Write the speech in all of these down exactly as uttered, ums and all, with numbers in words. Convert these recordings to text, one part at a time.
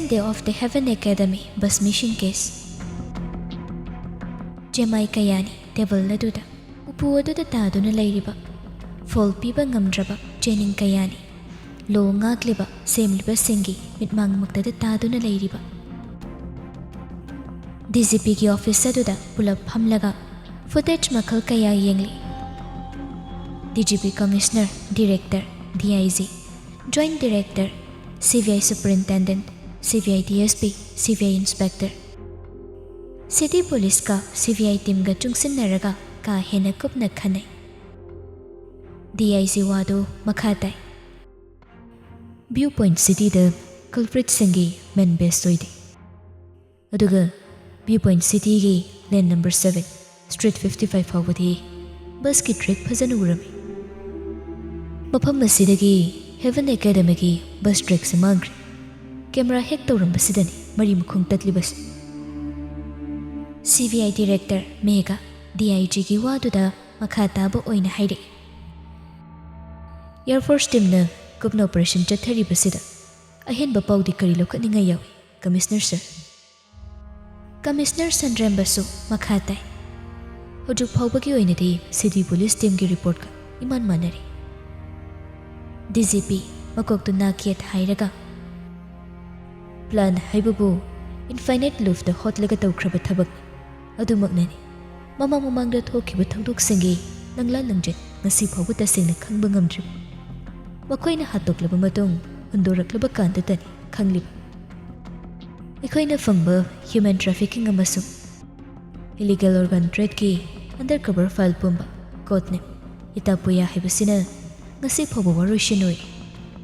Day of the Heaven Academy bus missing case. ꯆꯦꯃꯥꯏ ꯀꯌꯥꯅꯤ table ꯑꯗꯨꯗ ꯎꯄꯨ ꯑꯗꯨꯗ ꯇꯥꯗꯨꯅ ꯂꯩꯔꯤꯕ, ꯐꯣꯜ ꯄꯤꯕ ꯉꯝꯗ꯭ꯔꯕ ꯆꯦꯅꯤꯡ ꯀꯌꯥꯅꯤ꯫ ꯂꯣ ꯉꯥꯛꯂꯤꯕ ꯁꯦꯝꯂꯤꯕꯁꯤꯡꯒꯤ ꯃꯤꯠꯃꯥꯡꯃꯛꯇꯗ ꯇꯥꯗꯨꯅ ꯂꯩꯔꯤꯕ꯫ ꯗꯤ ꯖꯤ ꯄꯤꯒꯤ ꯑꯣꯐꯤꯁ ꯑꯗꯨꯗ ꯄꯨꯂꯞ ꯐꯝꯂꯒ ꯐꯨꯇꯦꯖ ꯃꯈꯜ ꯀꯌꯥ ꯌꯦꯡꯂꯤ꯫ D G P commissioner, director, D I G, joint director, C B I superintendent, C B I D S P, C B I inspector. City ꯄꯨꯂꯤꯁꯀ ꯁꯤ ꯕꯤ ꯑꯥꯏ ꯇꯤꯝꯒ ꯆꯨꯡꯁꯤꯟꯅꯔꯒ ꯀꯥ ꯍꯦꯟꯅ ꯀꯨꯞꯅ ꯈꯟꯅꯩ꯫ ꯗꯤ ꯑꯥꯏ ꯖꯤ ꯋꯥꯗꯨ ꯃꯈꯥ ꯇꯥꯏ꯫ ꯚ꯭ꯌꯨ ꯄꯣꯏꯟꯠ ꯁꯤꯇꯤꯗ ꯀꯜꯄ꯭ꯔꯤꯠꯁꯤꯡꯒꯤ ꯃꯦꯟ ꯕꯦꯁ ꯑꯣꯏꯗꯦ꯫ ꯑꯗꯨꯒ view point ꯁꯤꯇꯤꯒꯤ ꯂꯦꯟ number seven, street fifty five ꯐꯥꯎꯕꯗꯤ ꯕꯁꯀꯤ ꯇ꯭ꯔꯦꯛ ꯐꯖꯅ ꯎꯔꯝꯃꯤ꯫ ꯃꯐꯝ ꯑꯁꯤꯗꯒꯤ ꯍꯦꯚꯟ ꯑꯦꯀꯥꯗꯃꯤꯒꯤ ꯕꯁ ꯇ꯭ꯔꯦꯛꯁꯤ ꯃꯥꯡꯈ꯭ꯔꯦ꯫ ꯀꯦꯃꯦꯔꯥ ꯍꯦꯛ ꯇꯧꯔꯝꯕꯁꯤꯗꯅꯤ ꯃꯔꯤ ꯃꯈꯣꯡ ꯇꯠꯂꯤꯕꯁꯤ꯫ ꯁꯤ B I director ꯃꯦꯒ D I ꯖꯤꯒꯤ ꯋꯥꯗꯨꯗ ꯃꯈꯥ ꯇꯥꯕ ꯑꯣꯏꯅ ꯍꯥꯏꯔꯛꯏ꯫ ꯑꯦꯌꯔ ꯐꯣꯔꯁ ꯇꯤꯝꯅ ꯀꯨꯞꯅ ꯑꯣꯄꯔꯦꯁꯟ ꯆꯠꯊꯔꯤꯕꯁꯤꯗ ꯑꯍꯦꯟꯕ ꯄꯥꯎꯗꯤ ꯀꯔꯤ ꯂꯧꯈꯠꯅꯤꯡꯉꯥꯏ ꯌꯥꯎꯏ, ꯀꯃꯤꯁꯅꯔ ꯁꯔ? ꯀꯃꯤꯁꯅꯔ ꯁꯟꯔꯦꯝꯕꯁꯨ ꯃꯈꯥ ꯇꯥꯏ꯫ ꯍꯧꯖꯤꯛ ꯐꯥꯎꯕꯒꯤ ꯑꯣꯏꯅꯗꯤ ꯁꯤꯇꯤ ꯄꯨꯂꯤꯁ ꯇꯤꯝꯒꯤ ꯔꯤꯄꯣꯔꯠꯀ ꯏꯃꯥꯟ ꯃꯥꯟꯅꯔꯤ꯫ ꯗꯤ ꯖꯤ ꯄꯤ ꯃꯀꯣꯛꯇꯨ ꯅꯥꯈꯦꯠ ꯍꯥꯏꯔꯒ, "ꯄ꯭ꯂꯥꯟ ꯍꯥꯏꯕꯕꯨ ꯏꯟꯐꯥꯏꯅꯥꯏꯠ ꯂꯨꯞꯇ ꯍꯣꯠꯂꯒ ꯇꯧꯈ꯭ꯔꯕ ꯊꯕꯛꯅꯤ꯫ ꯑꯗꯨꯃꯛꯅꯅꯤ ꯃꯃꯥꯡ ꯃꯃꯥꯡꯗ ꯊꯣꯛꯈꯤꯕ ꯊꯧꯗꯣꯛꯁꯤꯡꯒꯤ ꯂꯪꯂꯥ ꯂꯪꯖꯠ ꯉꯁꯤ ꯐꯥꯎꯕ ꯇꯁꯦꯡꯅ ꯈꯪꯕ ꯉꯝꯗ꯭ꯔꯤꯕ꯫ ꯃꯈꯣꯏꯅ ꯍꯥꯠꯇꯣꯛꯂꯕ ꯃꯇꯨꯡ ꯍꯨꯟꯗꯣꯔꯛꯂꯕ ꯀꯥꯟꯗꯇꯅꯤ ꯈꯪꯂꯤꯕ꯫ ꯑꯩꯈꯣꯏꯅ ꯐꯪꯕ ꯍ꯭ꯌꯨꯃꯦꯟ ꯇ꯭ꯔꯥꯐꯤꯀꯤꯡ ꯑꯃꯁꯨꯡ ꯏꯂꯤꯒꯦꯜ ꯑꯣꯔꯒꯥꯟ ꯇ꯭ꯔꯦꯗꯀꯤ ꯑꯟꯗꯔ ꯀꯚꯔ ꯐꯥꯏꯜ ꯄꯨꯝꯕ, ꯀꯣꯗ ꯅꯦꯝ ꯏꯇꯥꯄꯨꯌꯥ ꯍꯥꯏꯕꯁꯤꯅ ꯉꯁꯤ ꯐꯥꯎꯕ ꯋꯥꯔꯣꯏꯁꯤꯟ ꯑꯣꯏꯔꯤ꯫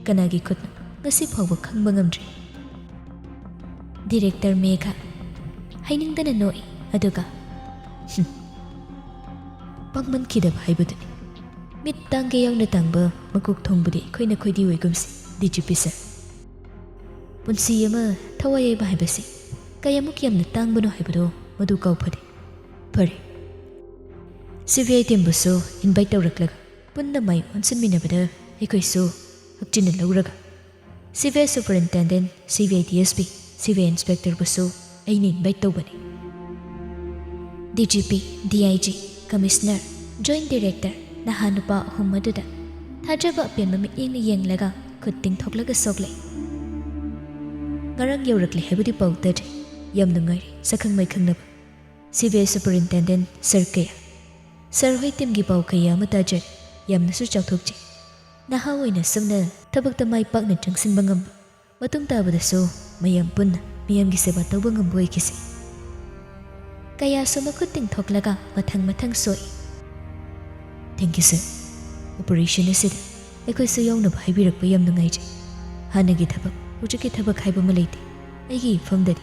ꯀꯅꯥꯒꯤ ꯈꯨꯠꯅꯣ ꯉꯁꯤ ꯐꯥꯎꯕ ꯈꯪꯕ ꯉꯝꯗ꯭ꯔꯤ꯫" ꯗꯤꯔꯦꯛꯇꯔ ꯃꯦꯘ ꯍꯥꯏꯅꯤꯡꯗꯅ ꯅꯣꯛꯏ, ꯑꯗꯨꯒ, "ꯍꯨꯝ, ꯄꯥꯡꯃꯟꯈꯤꯗꯕ ꯍꯥꯏꯕꯗꯨꯅꯤ꯫ ꯃꯤꯠ ꯇꯥꯡꯒꯦ ꯌꯥꯎꯅ ꯇꯥꯡꯕ ꯃꯀꯣꯛ ꯊꯣꯡꯕꯗꯤ ꯑꯩꯈꯣꯏ ꯅꯈꯣꯏꯗꯤ ꯑꯣꯏꯒꯨꯝꯁꯤ, ꯗꯤ ꯖꯤ ꯄꯤ ꯁꯔ꯫ ꯄꯨꯟꯁꯤ ꯑꯃ ꯊꯋꯥꯏ ꯌꯥꯏꯕ ꯍꯥꯏꯕꯁꯤ ꯀꯌꯥꯃꯨꯛ ꯌꯥꯝꯅ ꯇꯥꯡꯕꯅꯣ ꯍꯥꯏꯕꯗꯨ ꯃꯗꯨ ꯀꯥꯎꯐꯗꯦ꯫ ꯐꯔꯦ, ꯁꯤ ꯕꯤ ꯑꯥꯏ ꯇꯤꯝꯕꯨꯁꯨ ꯏꯟꯚꯥꯏꯠ ꯇꯧꯔꯛꯂꯒ ꯄꯨꯟꯅ ꯃꯥꯏ ꯑꯣꯟꯁꯤꯟꯃꯤꯟꯅꯕꯗ ꯑꯩꯈꯣꯏꯁꯨ ꯍꯛꯆꯤꯟꯅ ꯂꯧꯔꯒ ꯁꯤ ꯕꯤ ꯑꯥꯏ ꯁꯨꯄꯔꯏꯟꯇꯦꯟꯗꯦꯟꯠ, ꯁꯤ B I D S P, C B ꯑꯥꯏ ꯏꯟꯁꯄꯦꯛꯇꯔꯕꯨꯁꯨ ꯑꯩꯅ ꯏꯟꯚꯥꯏꯠ ꯇꯧꯕꯅꯤ꯫ D G P, D I G, commissioner, joint director, ꯅꯍꯥ ꯅꯨꯄꯥ ꯑꯍꯨꯝ ꯑꯗꯨꯗ ꯊꯥꯖꯕ ꯑꯄꯦꯟꯕ ꯃꯤꯠꯌꯦꯡꯅ ꯌꯦꯡꯂꯒ ꯈꯨꯠ ꯇꯤꯡꯊꯣꯛꯂꯒ ꯁꯣꯛꯂꯦ꯫ ꯉꯔꯥꯡ ꯌꯧꯔꯛꯂꯦ ꯍꯥꯏꯕꯗꯤ ꯄꯥꯎ ꯇꯥꯖꯩ꯫ ꯌꯥꯝ ꯅꯨꯡꯉꯥꯏꯔꯦ, ꯁꯛꯈꯪ ꯃꯥꯏꯈꯪꯅꯕ꯫ ꯁꯤ ꯕꯤ ꯑꯥꯏ ꯁꯨꯄꯔꯏꯟꯇꯦꯟꯗꯦꯟꯠ ꯁꯔ ꯀꯌꯥ, ꯁꯔ ꯍꯣꯏ ꯇꯤꯝꯒꯤ ꯄꯥꯎ ꯀꯌꯥ ꯑꯃ ꯇꯥꯖꯔꯦ꯫ ꯌꯥꯝꯅꯁꯨ ꯆꯥꯎꯊꯣꯛꯆꯩ꯫ ꯅꯍꯥ ꯑꯣꯏꯅ ꯑꯁꯨꯝꯅ ꯊꯕꯛꯇ ꯃꯥꯏ ꯄꯥꯛꯅ ꯆꯪꯁꯤꯟꯕ ꯉꯝꯕ, ꯃꯇꯨꯡ ꯇꯥꯕꯗꯁꯨ ꯃꯌꯥꯝ ꯄꯨꯟꯅ ꯃꯤꯌꯥꯝꯒꯤ ꯁꯦꯕꯥ ꯇꯧꯕ ꯉꯝꯕ ꯑꯣꯏꯈꯤꯁꯤ꯫ ꯀꯌꯥꯁꯨ ꯃꯈꯨꯠ ꯇꯤꯡꯊꯣꯛꯂꯒ ꯃꯊꯪ ꯃꯊꯪ ꯁꯣꯛꯏ꯫ Thank you, sir. Operation ꯑꯁꯤꯗ ꯑꯩꯈꯣꯏꯁꯨ ꯌꯥꯎꯅꯕ ꯍꯥꯏꯕꯤꯔꯛꯄ ꯌꯥꯝ ꯅꯨꯡꯉꯥꯏꯖꯩ꯫ ꯍꯥꯟꯅꯒꯤ ꯊꯕꯛ, ꯍꯧꯖꯤꯛꯀꯤ ꯊꯕꯛ ꯍꯥꯏꯕ ꯑꯃ ꯂꯩꯇꯦ꯫ ꯑꯩꯒꯤ ꯏꯐꯝꯗꯗꯤ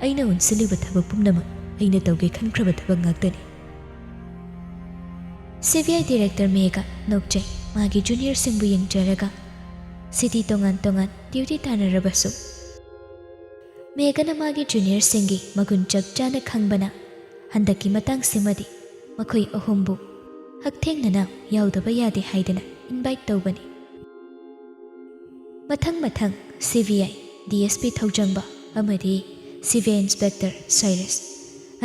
ꯑꯩꯅ ꯑꯣꯟꯁꯤꯜꯂꯤꯕ ꯊꯕꯛ ꯄꯨꯝꯅꯃꯛ ꯑꯩꯅ ꯇꯧꯒꯦ ꯈꯟꯈ꯭ꯔꯕ ꯊꯕꯛ ꯉꯥꯛꯇꯅꯤ꯫ ꯁꯤ ꯕꯤ ꯑꯥꯏ ꯗꯤꯔꯦꯛꯇꯔ ꯃꯦꯒ ꯅꯣꯛꯆꯩ꯫ ꯃꯥꯒꯤ ꯖꯨꯅꯤꯌꯔꯁꯤꯡꯕꯨ ꯌꯦꯡꯖꯔꯒ ꯁꯤꯇꯤ ꯇꯣꯉꯥꯟ ꯇꯣꯉꯥꯟ ꯗ꯭ꯌꯨꯇꯤ ꯇꯥꯅꯔꯕꯁꯨ, ꯃꯦꯒꯅ ꯃꯥꯒꯤ ꯖꯨꯅꯤꯌꯔꯁꯤꯡꯒꯤ ꯃꯒꯨꯟ ꯆꯞ ꯆꯥꯅ ꯈꯪꯕꯅ ꯍꯟꯗꯛꯀꯤ ꯃꯇꯥꯡꯁꯤꯃꯗꯤ ꯃꯈꯣꯏ ꯑꯍꯨꯝꯕꯨ ꯍꯛꯊꯦꯡꯅꯅ ꯌꯥꯎꯗꯕ ꯌꯥꯗꯦ ꯍꯥꯏꯗꯅ ꯏꯟꯚꯥꯏꯠ ꯇꯧꯕꯅꯤ꯫ ꯃꯊꯪ ꯃꯊꯪ ꯁꯤ ꯕꯤ ꯑꯥꯏ ꯗꯤ ꯑꯦꯁ ꯄꯤ ꯊꯧꯖꯪꯕ ꯑꯃꯗꯤ ꯁꯤ ꯕꯤ ꯑꯥꯏ ꯏꯟꯁꯄꯦꯛꯇꯔ ꯁꯥꯏꯔꯁ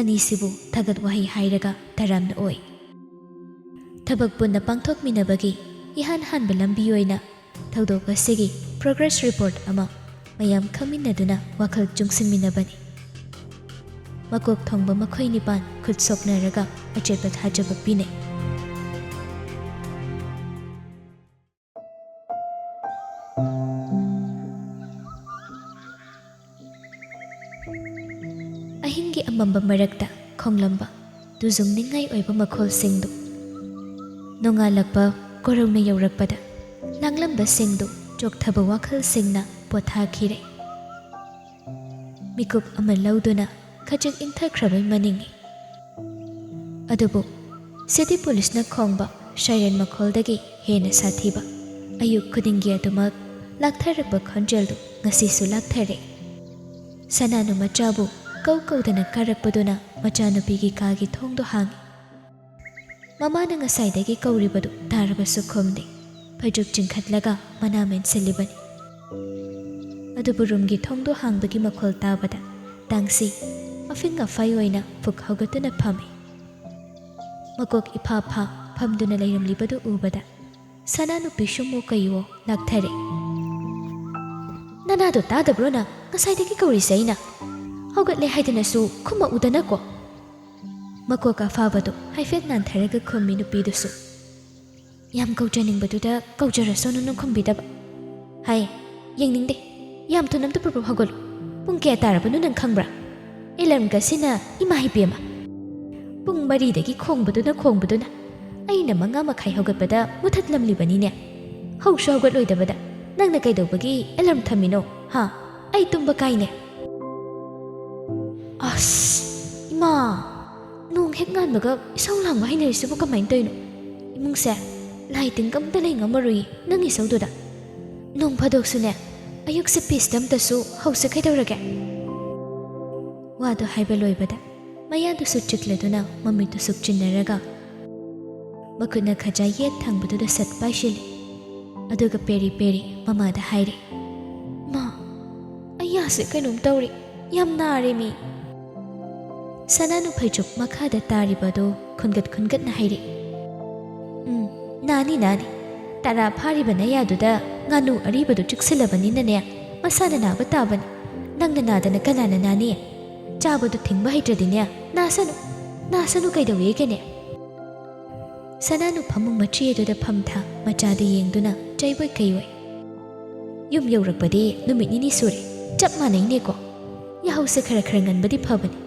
ꯑꯅꯤꯁꯤꯕꯨ ꯊꯥꯒꯠ ꯋꯥꯍꯩ ꯍꯥꯏꯔꯒ ꯇꯔꯥꯝꯅ ꯑꯣꯏ꯫ ꯊꯕꯛ ꯄꯨꯟꯅ ꯄꯥꯡꯊꯣꯛꯃꯤꯟꯅꯕꯒꯤ ꯏꯍꯥꯟ ꯍꯥꯟꯕ ꯂꯝꯕꯤ ꯑꯣꯏꯅ ꯊꯧꯗꯣꯛ ꯑꯁꯤꯒꯤ ꯄ꯭ꯔꯣꯒ꯭ꯔꯦꯁ ꯔꯤꯄꯣꯔꯠ ꯑꯃ ꯃꯌꯥꯝ ꯈꯪꯃꯤꯟꯅꯗꯨꯅ ꯋꯥꯈꯜ ꯆꯨꯡꯁꯤꯟꯃꯤꯟꯅꯕꯅꯤ꯫ ꯃꯀꯣꯛ ꯊꯣꯡꯕ ꯃꯈꯣꯏ ꯅꯤꯄꯥꯟ ꯈꯨꯠ ꯁꯣꯛꯅꯔꯒ ꯑꯆꯦꯠꯄ ꯊꯥꯖꯕ ꯄꯤꯅꯩ꯫ ꯑꯍꯤꯡꯒꯤ ꯑꯃꯝꯕ ꯃꯔꯛꯇ ꯈꯣꯡꯂꯝꯕ ꯇꯨꯖꯨꯡꯅꯤꯡꯉꯥꯏ ꯑꯣꯏꯕ ꯃꯈꯣꯜꯁꯤꯡꯗꯨ, ꯅꯣꯡꯉꯥꯜꯂꯛꯄ ꯀꯣꯔꯧꯅ ꯌꯧꯔꯛꯄꯗ ꯂꯥꯡꯂꯝꯕꯁꯤꯡꯗꯨ ꯆꯣꯛꯊꯕ ꯋꯥꯈꯜꯁꯤꯡꯅ ꯄꯣꯊꯥꯈꯤꯔꯦ꯫ ꯃꯤꯀꯨꯞ ꯑꯃ ꯂꯧꯗꯨꯅ ꯈꯖꯤꯛ ꯏꯪꯊꯈ꯭ꯔꯕ ꯃꯅꯤꯡꯏ꯫ ꯑꯗꯨꯕꯨ ꯁꯤꯇꯤ ꯄꯨꯂꯤꯁꯅ ꯈꯣꯡꯕ ꯁꯥꯏꯔꯦꯟ ꯃꯈꯣꯜꯗꯒꯤ ꯍꯦꯟꯅ ꯁꯥꯊꯤꯕ ꯑꯌꯨꯛ ꯈꯨꯗꯤꯡꯒꯤ ꯑꯗꯨꯃꯛ ꯂꯥꯛꯊꯔꯛꯄ ꯈꯣꯟꯖꯦꯜꯗꯨ ꯉꯁꯤꯁꯨ ꯂꯥꯛꯊꯔꯦ꯫ ꯁꯅꯥꯅꯨ ꯃꯆꯥꯕꯨ ꯀꯧ ꯀꯧꯗꯅ ꯀꯥꯔꯛꯄꯗꯨꯅ ꯃꯆꯥꯅꯨꯄꯤꯒꯤ ꯀꯥꯒꯤ ꯊꯣꯡꯗꯨ ꯍꯥꯡꯏ꯫ ꯃꯃꯥꯅ ꯉꯁꯥꯏꯗꯒꯤ ꯀꯧꯔꯤꯕꯗꯨ ꯇꯥꯔꯕꯁꯨ ꯈꯨꯝꯗꯦ꯫ ꯐꯩꯖꯨꯞ ꯆꯤꯡꯈꯠꯂꯒ ꯃꯅꯥ ꯃꯦꯟꯁꯤꯜꯂꯤꯕꯅꯤ꯫ ꯑꯗꯨꯕꯨ ꯔꯨꯝꯒꯤ ꯊꯣꯡꯗꯣ ꯍꯥꯡꯕꯒꯤ ꯃꯈꯣꯜ ꯇꯥꯕꯗ ꯇꯥꯡꯁꯤ ꯑꯐꯤꯡ ꯑꯐꯥꯏ ꯑꯣꯏꯅ ꯐꯨꯛ ꯍꯧꯒꯠꯇꯨꯅ ꯐꯝꯃꯤ꯫ ꯃꯀꯣꯛ ꯏꯐꯥ ꯐꯥ ꯐꯝꯗꯨꯅ ꯂꯩꯔꯝꯂꯤꯕꯗꯨ ꯎꯕꯗ ꯁꯅꯥꯅꯨꯄꯤꯁꯨ ꯃꯣ ꯀꯩꯋꯣ ꯂꯥꯛꯊꯔꯦ꯫ "ꯅꯅꯥꯗꯣ ꯇꯥꯗꯕ꯭ꯔꯣ ꯅꯪ? ꯉꯁꯥꯏꯗꯒꯤ ꯀꯧꯔꯤꯁꯦ ꯑꯩꯅ꯫ ꯍꯧꯒꯠꯂꯦ ꯍꯥꯏꯗꯅꯁꯨ ꯈꯨꯝꯃꯛꯎꯗꯅꯀꯣ꯫" ꯃꯀꯣꯛ ꯑꯐꯥꯕꯗꯣ ꯍꯥꯏꯐꯦꯠ ꯅꯥꯟꯊꯔꯒ ꯈꯨꯝꯃꯤ ꯅꯨꯄꯤꯗꯨꯁꯨ꯫ "ꯌꯥꯝ ꯀꯧꯖꯅꯤꯡꯕꯗꯨꯗ ꯀꯧꯖꯔꯁꯅꯨ ꯅꯪ ꯈꯨꯝꯕꯤꯗꯕ꯫ ꯍꯥꯏ, ꯌꯦꯡꯅꯤꯡꯗꯦ꯫ ꯌꯥꯝ ꯊꯨꯅ ꯑꯝꯇ ꯄ꯭ꯔꯞ ꯄ꯭ꯔꯞ ꯍꯧꯒꯠꯂꯨ꯫ ꯄꯨꯡ ꯀꯌꯥ ꯇꯥꯔꯕꯅꯣ ꯅꯪ ꯈꯪꯕ꯭ꯔꯥ? ꯑꯦꯂꯥꯔꯝꯒꯁꯤꯅ ꯏꯃꯥ ꯏꯕꯦꯝꯃ꯫ ꯄꯨꯡ ꯃꯔꯤꯗꯒꯤ ꯈꯣꯡꯕꯗꯨꯅ ꯈꯣꯡꯕꯗꯨꯅ ꯑꯩꯅ ꯃꯉꯥ ꯃꯈꯥꯏ ꯍꯧꯒꯠꯄꯗ ꯃꯨꯊꯠꯂꯝꯂꯤꯕꯅꯤꯅꯦ꯫ ꯍꯧꯁꯨ ꯍꯧꯒꯠꯂꯣꯏꯗꯕꯗ ꯅꯪꯅ ꯀꯩꯗꯧꯕꯒꯤ ꯑꯦꯂꯥꯔꯝ ꯊꯝꯃꯤꯅꯣ? ꯍꯥ? ꯑꯩ ꯇꯨꯝꯕ ꯀꯥꯏꯅꯦ꯫" ꯑꯁ, ꯏꯃꯥ! ꯅꯣꯡ ꯍꯦꯛ ꯉꯥꯟꯕꯒ ꯏꯁꯧ ꯂꯥꯡꯕ ꯍꯩꯅꯔꯤꯁꯤꯕꯨ ꯀꯃꯥꯏꯅ ꯇꯧꯔꯤꯅꯣ? ꯏꯃꯨꯡꯁꯦ ꯂꯥꯏ ꯇꯤꯟꯒ ꯑꯝꯇ ꯂꯩ ꯉꯝꯃꯔꯣꯏꯌꯦ ꯅꯪ ꯏꯁꯧꯗꯨꯗ꯫ ꯅꯣꯡ ꯐꯥꯗꯣꯛꯁꯨꯅꯦ, ꯑꯌꯨꯛꯁꯦ ꯄꯤꯁꯇ ꯑꯝꯇꯁꯨ ꯍꯧꯁꯦ ꯀꯩꯗꯧꯔꯒꯦ? ꯋꯥꯗꯨ ꯍꯥꯏꯕ ꯂꯣꯏꯕꯗ ꯃꯌꯥꯗꯨꯁꯨ ꯆꯤꯛꯂꯗꯨꯅ ꯃꯃꯤꯠꯇꯨ ꯁꯨꯛꯆꯤꯟꯅꯔꯒ ꯃꯈꯨꯠꯅ ꯈꯖꯥꯏ ꯌꯦꯠ ꯊꯪꯕꯗꯨꯗ ꯁꯠ ꯄꯥꯏꯁꯤꯜꯂꯤ꯫ ꯑꯗꯨꯒ ꯄꯦꯔꯤ ꯄꯦꯔꯤ ꯃꯃꯥꯗ ꯍꯥꯏꯔꯦ, "ꯃꯥ, ꯑꯩ ꯌꯥꯁꯦ ꯀꯩꯅꯣꯝ ꯇꯧꯔꯦ, ꯌꯥꯝ ꯅꯥꯔꯦ ꯃꯤ꯫" ꯁꯅꯥꯅꯨ ꯐꯩꯖꯨꯞ ꯃꯈꯥꯗ ꯇꯥꯔꯤꯕꯗꯨ ꯈꯨꯟꯒꯠ ꯈꯨꯟꯒꯠꯅ ꯍꯥꯏꯔꯛꯏ꯫ "ꯎꯝ, ꯅꯥꯅꯤ, ꯅꯥꯅꯤ꯫ ꯇꯔꯥ ꯐꯥꯔꯤꯕ ꯅꯌꯥꯗꯨꯗ ꯉꯥꯅꯨ ꯑꯔꯤꯕꯗꯨ ꯆꯤꯛꯁꯤꯜꯂꯕꯅꯤꯅꯅꯦ, ꯃꯁꯥꯅ ꯅꯥꯕ ꯇꯥꯕꯅꯤ꯫ ꯅꯪꯅ ꯅꯥꯗꯅ ꯀꯅꯥꯅ ꯅꯥꯅꯤ? ꯆꯥꯕꯗꯨ ꯊꯤꯡꯕ ꯍꯩꯇ꯭ꯔꯗꯤꯅꯦ, ꯅꯥꯁꯅꯨ, ꯅꯥꯁꯅꯨ ꯀꯩꯗꯧꯋꯦꯒꯦꯅꯦ?" ꯁꯅꯥꯅꯨ ꯐꯃꯨꯡ ꯃꯆꯤ ꯑꯗꯨꯗ ꯐꯝꯊ ꯃꯆꯥꯗꯨ ꯌꯦꯡꯗꯨꯅ ꯆꯩꯕꯣꯏ ꯀꯩꯕꯣꯏ꯫ "ꯌꯨꯝ ꯌꯧꯔꯛꯄꯗꯤ ꯅꯨꯃꯤꯠ ꯅꯤꯅꯤ ꯁꯨꯔꯦ, ꯆꯞ ꯃꯥꯟꯅꯩꯅꯦꯀꯣ꯫ ꯌꯥꯍꯧꯁꯦ ꯈꯔ ꯈꯔ ꯉꯟꯕꯗꯤ ꯐꯕꯅꯤ꯫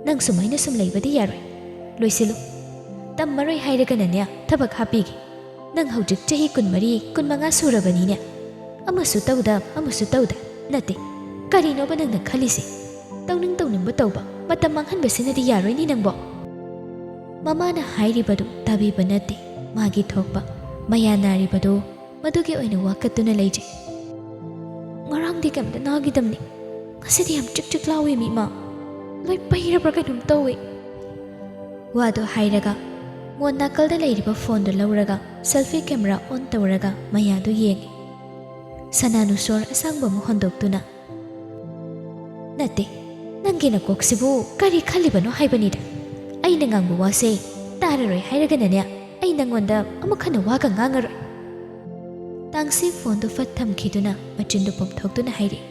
ꯅꯪ ꯁꯨꯃꯥꯏꯅ ꯁꯨꯝ ꯂꯩꯕꯗꯤ ꯌꯥꯔꯣꯏ, ꯂꯣꯏꯁꯤꯜꯂꯨ꯫ ꯇꯝꯃꯔꯣꯏ ꯍꯥꯏꯔꯒꯅꯅꯦ, ꯊꯕꯛ ꯍꯥꯞꯄꯤꯒꯦ꯫ ꯅꯪ ꯍꯧꯖꯤꯛ ꯆꯍꯤ ꯀꯨꯟꯃꯔꯤ, ꯀꯨꯟꯃꯉꯥ ꯁꯨꯔꯕꯅꯤꯅꯦ꯫ ꯑꯃꯁꯨ ꯇꯧꯗ, ꯑꯃꯁꯨ ꯇꯧꯗ꯫ ꯅꯠꯇꯦ, ꯀꯔꯤꯅꯣꯕ ꯅꯪꯅ ꯈꯜꯂꯤꯁꯦ? ꯇꯧꯅꯤꯡ ꯇꯧꯅꯤꯡꯕ ꯇꯧꯕ, ꯃꯇꯝ ꯃꯥꯡꯍꯟꯕꯁꯤꯅꯗꯤ ꯌꯥꯔꯣꯏꯅꯦ ꯅꯪꯕꯣ꯫" ꯃꯃꯥꯅ ꯍꯥꯏꯔꯤꯕꯗꯨ ꯇꯥꯕꯤꯕ ꯅꯠꯇꯦ꯫ ꯃꯥꯒꯤ ꯊꯣꯛꯄ ꯃꯌꯥ ꯅꯥꯔꯤꯕꯗꯨ ꯃꯗꯨꯒꯤ ꯑꯣꯏꯅ ꯋꯥꯀꯠꯇꯨꯅ ꯂꯩꯖꯩ꯫ "ꯉꯔꯥꯡꯗꯤ ꯀꯩꯝꯇ ꯅꯥꯈꯤꯗꯕꯅꯤ, ꯉꯁꯤꯗꯤ ꯌꯥꯝ ꯆꯤꯛ ꯆꯤꯛ ꯂꯥꯎꯏ ꯃꯤ ꯏꯃꯥ꯫ ꯂꯣꯏ ꯄꯩꯔꯕ꯭ꯔꯥ ꯀꯩꯅꯣꯝ ꯇꯧꯏ꯫" ꯋꯥꯗꯨ ꯍꯥꯏꯔꯒ ꯃꯣꯟ ꯅꯥꯀꯜꯗ ꯂꯩꯔꯤꯕ ꯐꯣꯟꯗꯨ ꯂꯧꯔꯒ ꯁꯦꯜꯐꯤ ꯀꯦꯃꯦꯔꯥ ꯑꯣꯟ ꯇꯧꯔꯒ ꯃꯌꯥꯗꯨ ꯌꯦꯡꯉꯤ꯫ ꯁꯅꯥꯅꯨ ꯁꯣꯔ ꯑꯁꯥꯡꯕ ꯑꯃ ꯍꯣꯟꯗꯣꯛꯇꯨꯅ, "ꯅꯠꯇꯦ, ꯅꯪꯒꯤ ꯅꯀꯣꯛꯁꯤꯕꯨ ꯀꯔꯤ ꯈꯜꯂꯤꯕꯅꯣ ꯍꯥꯏꯕꯅꯤꯗ꯫ ꯑꯩꯅ ꯉꯥꯡꯕ ꯋꯥꯁꯦ ꯇꯥꯔꯔꯣꯏ ꯍꯥꯏꯔꯒꯅꯅꯦ, ꯑꯩ ꯅꯪꯉꯣꯟꯗ ꯑꯃꯨꯛ ꯍꯟꯅ ꯋꯥꯒ ꯉꯥꯡꯉꯔꯣꯏ꯫" ꯇꯥꯡꯁꯤ ꯐꯣꯟꯗꯨ ꯐꯠ ꯊꯝꯈꯤꯗꯨꯅ ꯃꯆꯤꯟꯗꯨ ꯄꯣꯝꯊꯣꯛꯇꯨꯅ ꯍꯥꯏꯔꯛꯏ,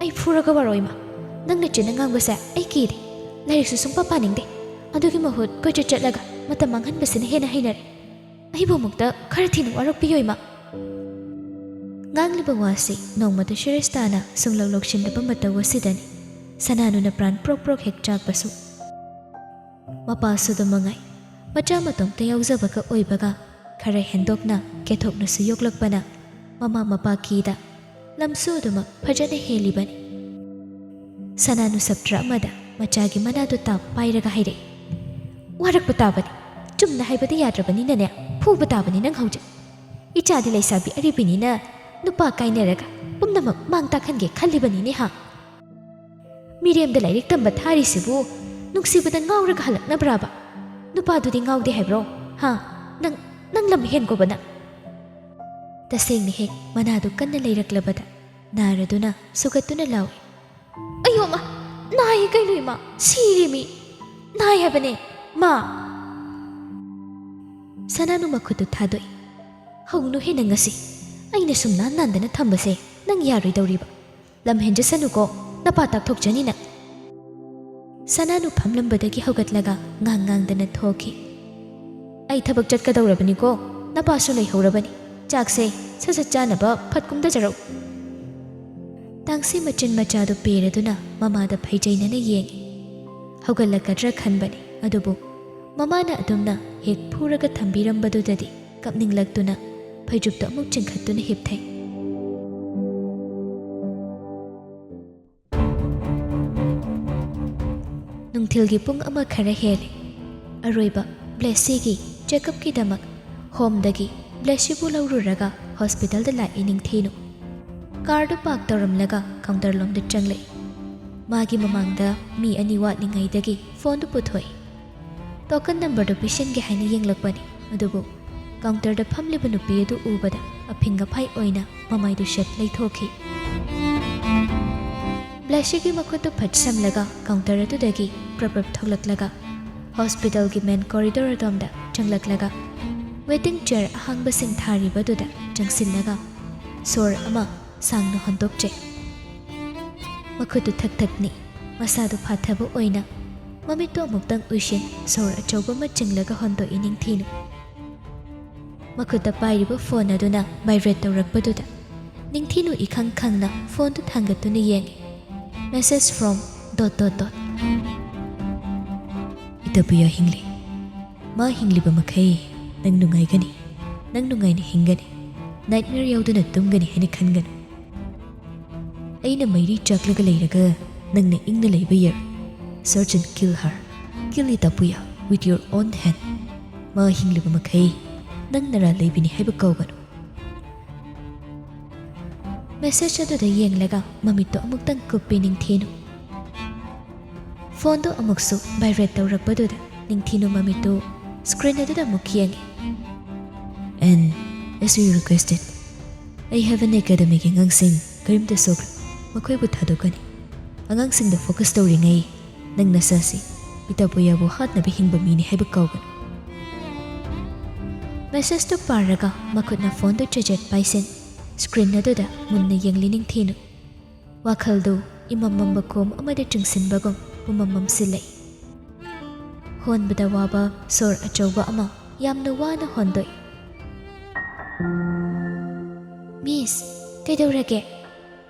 "ꯑꯩ ꯐꯨꯔꯒ ꯋꯥꯔꯣꯏ ꯏꯃꯥ꯫ ꯅꯪ ꯅꯆꯤꯟꯅ ꯉꯥꯡꯕꯁꯦ ꯑꯩ ꯀꯤꯔꯦ꯫ ꯂꯥꯏꯔꯤꯛꯁꯨ ꯁꯨꯡꯄꯥ ꯄꯥꯅꯤꯡꯗꯦ꯫ ꯑꯗꯨꯒꯤ ꯃꯍꯨꯠ ꯀꯣꯏꯆꯠ ꯆꯠꯂꯒ ꯃꯇꯝ ꯃꯥꯡꯍꯟꯕꯁꯤꯅ ꯍꯦꯟꯅ ꯍꯩꯅꯔꯦ꯫ ꯑꯩꯕꯨ ꯑꯃꯨꯛꯇ ꯈꯔ ꯊꯤꯅ ꯋꯥꯔꯛꯄꯤꯌꯣ ꯏꯃꯥ꯫" ꯉꯥꯡꯂꯤꯕ ꯋꯥꯁꯤ ꯅꯣꯡꯃꯇ ꯁꯤꯔꯤꯌꯁ ꯇꯥꯅ ꯁꯨꯡꯂꯧ ꯂꯧꯁꯤꯟꯗꯕ ꯃꯇꯧ ꯑꯁꯤꯗꯅꯤ ꯁꯅꯥꯅꯨꯅ ꯄ꯭ꯔꯥꯟ ꯄ꯭ꯔꯣꯛ ꯄ꯭ꯔꯣꯛ ꯍꯦꯛ ꯆꯥꯛꯄꯁꯨ꯫ ꯃꯄꯥꯁꯨ ꯑꯗꯨ ꯃꯉꯥꯏ꯫ ꯃꯆꯥ ꯃꯇꯣꯝꯇ ꯌꯥꯎꯖꯕꯒ ꯑꯣꯏꯕꯒ ꯈꯔ ꯍꯦꯟꯗꯣꯛꯅ ꯀꯦꯊꯣꯛꯅꯁꯨ ꯌꯣꯛꯂꯛꯄꯅ ꯃꯃꯥ ꯃꯄꯥ ꯀꯤꯗ ꯂꯝꯁꯨ ꯑꯗꯨꯃꯛ ꯐꯖꯅ ꯍꯦꯜꯂꯤꯕꯅꯤ꯫ ꯁꯅꯥꯅꯨ ꯁꯞꯇ꯭ꯔ ꯑꯃꯗ ꯃꯆꯥꯒꯤ ꯃꯅꯥꯗꯨ ꯇꯥꯞ ꯄꯥꯏꯔꯒ ꯍꯥꯏꯔꯛꯏ, "ꯋꯥꯔꯛꯄ ꯇꯥꯕꯅꯤ꯫ ꯆꯨꯝꯅ ꯍꯥꯏꯕꯗꯤ ꯌꯥꯗ꯭ꯔꯕꯅꯤꯅꯅꯦ, ꯐꯨꯕ ꯇꯥꯕꯅꯤ ꯅꯪ ꯍꯧꯖꯤꯛ꯫ ꯏꯆꯥꯗꯤ ꯂꯩꯁꯥꯕꯤ ꯑꯔꯤꯕꯤꯅꯤꯅ ꯅꯨꯄꯥ ꯀꯥꯏꯅꯔꯒ ꯄꯨꯝꯅꯃꯛ ꯃꯥꯡ ꯇꯥꯛꯍꯟꯒꯦ ꯈꯜꯂꯤꯕꯅꯤꯅꯦ ꯍꯥ? ꯃꯤꯔꯦꯝꯗ ꯂꯥꯏꯔꯤꯛ ꯇꯝꯕ ꯊꯥꯔꯤꯁꯤꯕꯨ ꯅꯨꯡꯁꯤꯕꯗ ꯉꯥꯎꯔꯒ ꯍꯜꯂꯛꯅꯕ꯭ꯔꯥꯕ? ꯅꯨꯄꯥꯗꯨꯗꯤ ꯉꯥꯎꯗꯦ ꯍꯥꯏꯕ꯭ꯔꯣ? ꯍꯥ? ꯅꯪ, ꯅꯪ ꯂꯝ ꯍꯦꯟꯒꯣꯕ ꯅꯪ?" ꯇꯁꯦꯡꯅ ꯍꯦꯛ ꯃꯅꯥꯗꯨ ꯀꯟꯅ ꯂꯩꯔꯛꯂꯕꯗ ꯅꯥꯔꯗꯨꯅ ꯁꯨꯒꯠꯇꯨꯅ ꯂꯥꯎꯏ, "ꯑꯌꯣ ꯃꯥ! ꯅꯥꯏ ꯀꯩꯅꯣ ꯏꯃꯥ! ꯁꯤꯔꯦꯃꯤ! ꯅꯥꯏ ꯍꯥꯏꯕꯅꯦ ꯃꯥ!" ꯁꯅꯥꯅꯨ ꯃꯈꯨꯠꯇꯨ ꯊꯥꯗꯣꯛꯏ꯫ "ꯍꯧꯅꯨ ꯍꯦꯟꯅ ꯉꯁꯤ꯫ ꯑꯩꯅ ꯁꯨꯝ ꯅꯥꯟ ꯅꯥꯟꯗꯅ ꯊꯝꯕꯁꯦ ꯅꯪ ꯌꯥꯔꯣꯏꯗꯧꯔꯤꯕ꯫ ꯂꯝ ꯍꯦꯟꯖꯁꯅꯨꯀꯣ, ꯅꯄꯥ ꯇꯥꯛꯊꯣꯛꯆꯅꯤ ꯅꯪ꯫" ꯁꯅꯥꯅꯨ ꯐꯝꯂꯝꯕꯗꯒꯤ ꯍꯧꯒꯠꯂꯒ ꯉꯥꯡ ꯉꯥꯡꯗꯅ ꯊꯣꯛꯈꯤ꯫ "ꯑꯩ ꯊꯕꯛ ꯆꯠꯀꯗꯧꯔꯕꯅꯤꯀꯣ, ꯅꯄꯥꯁꯨ ꯂꯩꯍꯧꯔꯕꯅꯤ꯫ ꯆꯥꯛꯁꯦ ꯁꯠ ꯁꯠ ꯆꯥꯅꯕ ꯐꯠ ꯀꯨꯝꯗꯖꯔꯛꯎ꯫" ꯇꯥꯡꯁꯤ ꯃꯆꯤꯟ ꯃꯆꯥꯗꯨ ꯄꯦꯔꯗꯨꯅ ꯃꯃꯥꯗ ꯐꯩꯖꯩꯅꯅ ꯌꯦꯡꯉꯤ꯫ ꯍꯧꯒꯠꯂꯛꯀꯗ꯭ꯔꯥ ꯈꯟꯕꯅꯤ, ꯑꯗꯨꯕꯨ ꯃꯃꯥꯅ ꯑꯗꯨꯝꯅ ꯍꯦꯛ ꯐꯨꯔꯒ ꯊꯝꯕꯤꯔꯝꯕꯗꯨꯗꯗꯤ ꯀꯞꯅꯤꯡꯂꯛꯇꯨꯅ ꯐꯩꯖꯨꯞꯇꯨ ꯑꯃꯨꯛ ꯆꯤꯡꯈꯠꯇꯨꯅ ꯍꯤꯞꯊꯩ꯫ ꯅꯨꯡꯊꯤꯜꯒꯤ ꯄꯨꯡ ꯑꯃ ꯈꯔ ꯍꯦꯜꯂꯦ꯫ ꯑꯔꯣꯏꯕ ꯕ꯭ꯂꯦꯁꯤꯒꯤ ꯆꯦꯛꯑꯞꯀꯤꯗꯃꯛ ꯍꯣꯝꯗꯒꯤ ꯕ꯭ꯂꯦꯁꯤꯕꯨ ꯂꯧꯔꯨꯔꯒ ꯍꯣꯁꯄꯤꯇꯥꯜꯗ ꯂꯥꯛꯏ ꯅꯤꯡꯊꯤꯅꯨ꯫ ꯀꯥꯔꯗꯨ ꯄꯥꯔꯛ ꯇꯧꯔꯝꯂꯒ ꯀꯥꯎꯟꯇꯔ ꯂꯣꯝꯗ ꯆꯪꯂꯛꯏ꯫ ꯃꯥꯒꯤ ꯃꯃꯥꯡꯗ ꯃꯤ ꯑꯅꯤ ꯋꯥꯠꯂꯤꯉꯩꯗꯒꯤ ꯐꯣꯟꯗꯨ ꯄꯨꯊꯣꯛꯏ꯫ ꯇꯣꯀꯟ ꯅꯝꯕꯔꯗꯨ ꯄꯤꯁꯤꯟꯒꯦ ꯍꯥꯏꯅ ꯌꯦꯡꯂꯛꯄꯅꯤ, ꯑꯗꯨꯕꯨ ꯀꯥꯎꯟꯇꯔꯗ ꯐꯝꯂꯤꯕ ꯅꯨꯄꯤ ꯑꯗꯨ ꯎꯕꯗ ꯑꯐꯤꯡ ꯑꯐꯥꯏ ꯑꯣꯏꯅ ꯃꯃꯥꯏꯗꯨ ꯁꯦꯠ ꯂꯩꯊꯣꯛꯈꯤ꯫ ꯕ꯭ꯂꯦꯁꯤꯒꯤ ꯃꯈꯨꯠꯇꯨ ꯐꯠ ꯁꯝꯂꯒ ꯀꯥꯎꯟꯇꯔ ꯑꯗꯨꯗꯒꯤ ꯄ꯭ꯔꯞ ꯄ꯭ꯔꯞ ꯊꯣꯛꯂꯛꯂꯒ ꯍꯣꯁꯄꯤꯇꯥꯜꯒꯤ ꯃꯦꯟ ꯀꯣꯔꯤꯗꯣꯔ ꯑꯗꯣꯝꯗ ꯆꯪꯂꯛꯂꯒ ꯋꯦꯇꯤꯡ ꯆꯦꯌꯔ ꯑꯍꯥꯡꯕꯁꯤꯡ ꯊꯥꯔꯤꯕ ꯑꯗꯨꯗ ꯆꯪꯁꯤꯜꯂꯒ ꯁꯣꯔ ꯑꯃ ꯁꯥꯡꯅ ꯍꯣꯟꯗꯣꯛꯆꯩ꯫ ꯃꯈꯨꯠꯇꯨ ꯊꯛ ꯊꯛ ꯅꯤꯛꯏ꯫ ꯃꯁꯥꯗꯨ ꯐꯥꯊꯕ ꯑꯣꯏꯅ ꯃꯃꯤꯠꯇꯨ ꯑꯃꯨꯛꯇꯪ ꯎꯏꯁꯤꯟ ꯁꯣꯔ ꯑꯆꯧꯕ ꯑꯃ ꯆꯤꯡꯂꯒ ꯍꯣꯟꯗꯣꯛꯏ ꯅꯤꯡꯊꯤꯅꯨ꯫ ꯃꯈꯨꯠꯇ ꯄꯥꯏꯔꯤꯕ ꯐꯣꯟ ꯑꯗꯨꯅ ꯚꯥꯏꯕ꯭ꯔꯦꯠ ꯇꯧꯔꯛꯄꯗꯨꯗ ꯅꯤꯡꯊꯤꯅꯨ ꯏꯈꯪ ꯈꯪꯅ ꯐꯣꯟꯗꯨ ꯊꯥꯡꯒꯠꯇꯨꯅ ꯌꯦꯡꯏ꯫ Message from dot dot dot. ꯏꯇꯥ ꯄꯨꯌꯥ ꯍꯤꯡꯂꯤ꯫ ꯃꯥ ꯍꯤꯡꯂꯤꯕ ꯃꯈꯩ ꯅꯪ ꯅꯨꯡꯉꯥꯏꯒꯅꯤ꯫ ꯅꯪ ꯅꯨꯡꯉꯥꯏꯅ ꯍꯤꯡꯒꯅꯤ꯫ ꯅꯥꯏꯠꯃꯤꯌꯔ ꯌꯥꯎꯗꯅ ꯇꯨꯝꯒꯅꯤ ꯍꯥꯏꯅ ꯈꯟꯒꯅꯨ꯫ ꯑꯩꯅ ꯃꯩꯔꯤ ꯆꯥꯛꯂꯒ ꯂꯩꯔꯒ ꯅꯪꯅ ꯏꯪꯅ ꯂꯩꯕ ꯌꯥꯔꯣꯏ꯫ Search and kill her. Kill ꯏꯇꯥ ꯄꯨꯌꯥ with your own hand. ꯃꯥ ꯍꯤꯡꯂꯤꯕ ꯃꯈꯩ ꯅꯪ ꯅꯔꯥ ꯂꯩꯕꯤꯅꯤ ꯍꯥꯏꯕ ꯀꯥꯎꯒꯅꯨ꯫ ꯃꯦꯁꯦꯖ ꯑꯗꯨꯗ ꯌꯦꯡꯂꯒ ꯃꯃꯤꯠꯇꯨ ꯑꯃꯨꯛꯇꯪ ꯀꯨꯞꯄꯤ ꯅꯤꯡꯊꯤꯅꯨ꯫ ꯐꯣꯟꯗꯨ ꯑꯃꯨꯛꯁꯨ ꯚꯥꯏꯕ꯭ꯔꯦꯠ ꯇꯧꯔꯛꯄꯗꯨꯗ ꯅꯤꯡꯊꯤꯅꯨ ꯃꯃꯤꯠꯇꯨ ꯁ꯭ꯀ꯭ꯔꯤꯟ ꯑꯗꯨꯗ ꯑꯃꯨꯛ ꯌꯦꯡꯏ꯫ And as you requested, ꯑꯩ ꯍꯦꯚꯦꯟ ꯑꯦꯀꯥꯗꯃꯤꯒꯤ ꯑꯉꯥꯡꯁꯤꯡ ꯀꯔꯤꯝꯇ ꯁꯣꯛꯂꯣꯏ꯫ ꯃꯈꯣꯏꯕꯨ ꯊꯥꯗꯣꯛꯀꯅꯤ꯫ ꯑꯉꯥꯡꯁꯤꯡꯗ ꯐꯣꯀꯁ ꯇꯧꯔꯤꯉꯩ ꯅꯪ ꯅꯁꯥꯁꯤ ꯏꯇꯥ ꯄꯨꯌꯥꯕꯨ ꯍꯥꯠꯅꯕ ꯍꯤꯡꯕ ꯃꯤꯅꯤ ꯍꯥꯏꯕ ꯀꯥꯎꯒꯅꯨ꯫ ꯃꯦꯁꯦꯖꯇꯨ ꯄꯥꯔꯒ ꯃꯈꯨꯠꯅ ꯐꯣꯟꯗꯨ ꯆꯦꯖꯦꯠ ꯄꯥꯏꯁꯤꯟ ꯁ꯭ꯀ꯭ꯔꯤꯟ ꯑꯗꯨꯗ ꯃꯨꯟꯅ ꯌꯦꯡꯂꯤ ꯅꯤꯡꯊꯤꯅꯨ꯫ ꯋꯥꯈꯜꯗꯨ ꯏꯃꯝ ꯃꯝꯕ ꯀꯣꯝ ꯑꯃꯗ ꯆꯤꯡꯁꯤꯟꯕꯒꯨꯝ ꯄꯨꯃꯝ ꯃꯝꯁꯤꯜꯂꯛꯏ꯫ ꯍꯣꯟꯕꯗ ꯋꯥꯕ ꯁꯣꯔ ꯑꯆꯧꯕ ꯑꯃ ꯌꯥꯝꯅ ꯋꯥꯅ ꯍꯣꯟꯗꯣꯛꯏ꯫ "ꯃꯤꯁ, ꯀꯩꯗꯧꯔꯒꯦ?"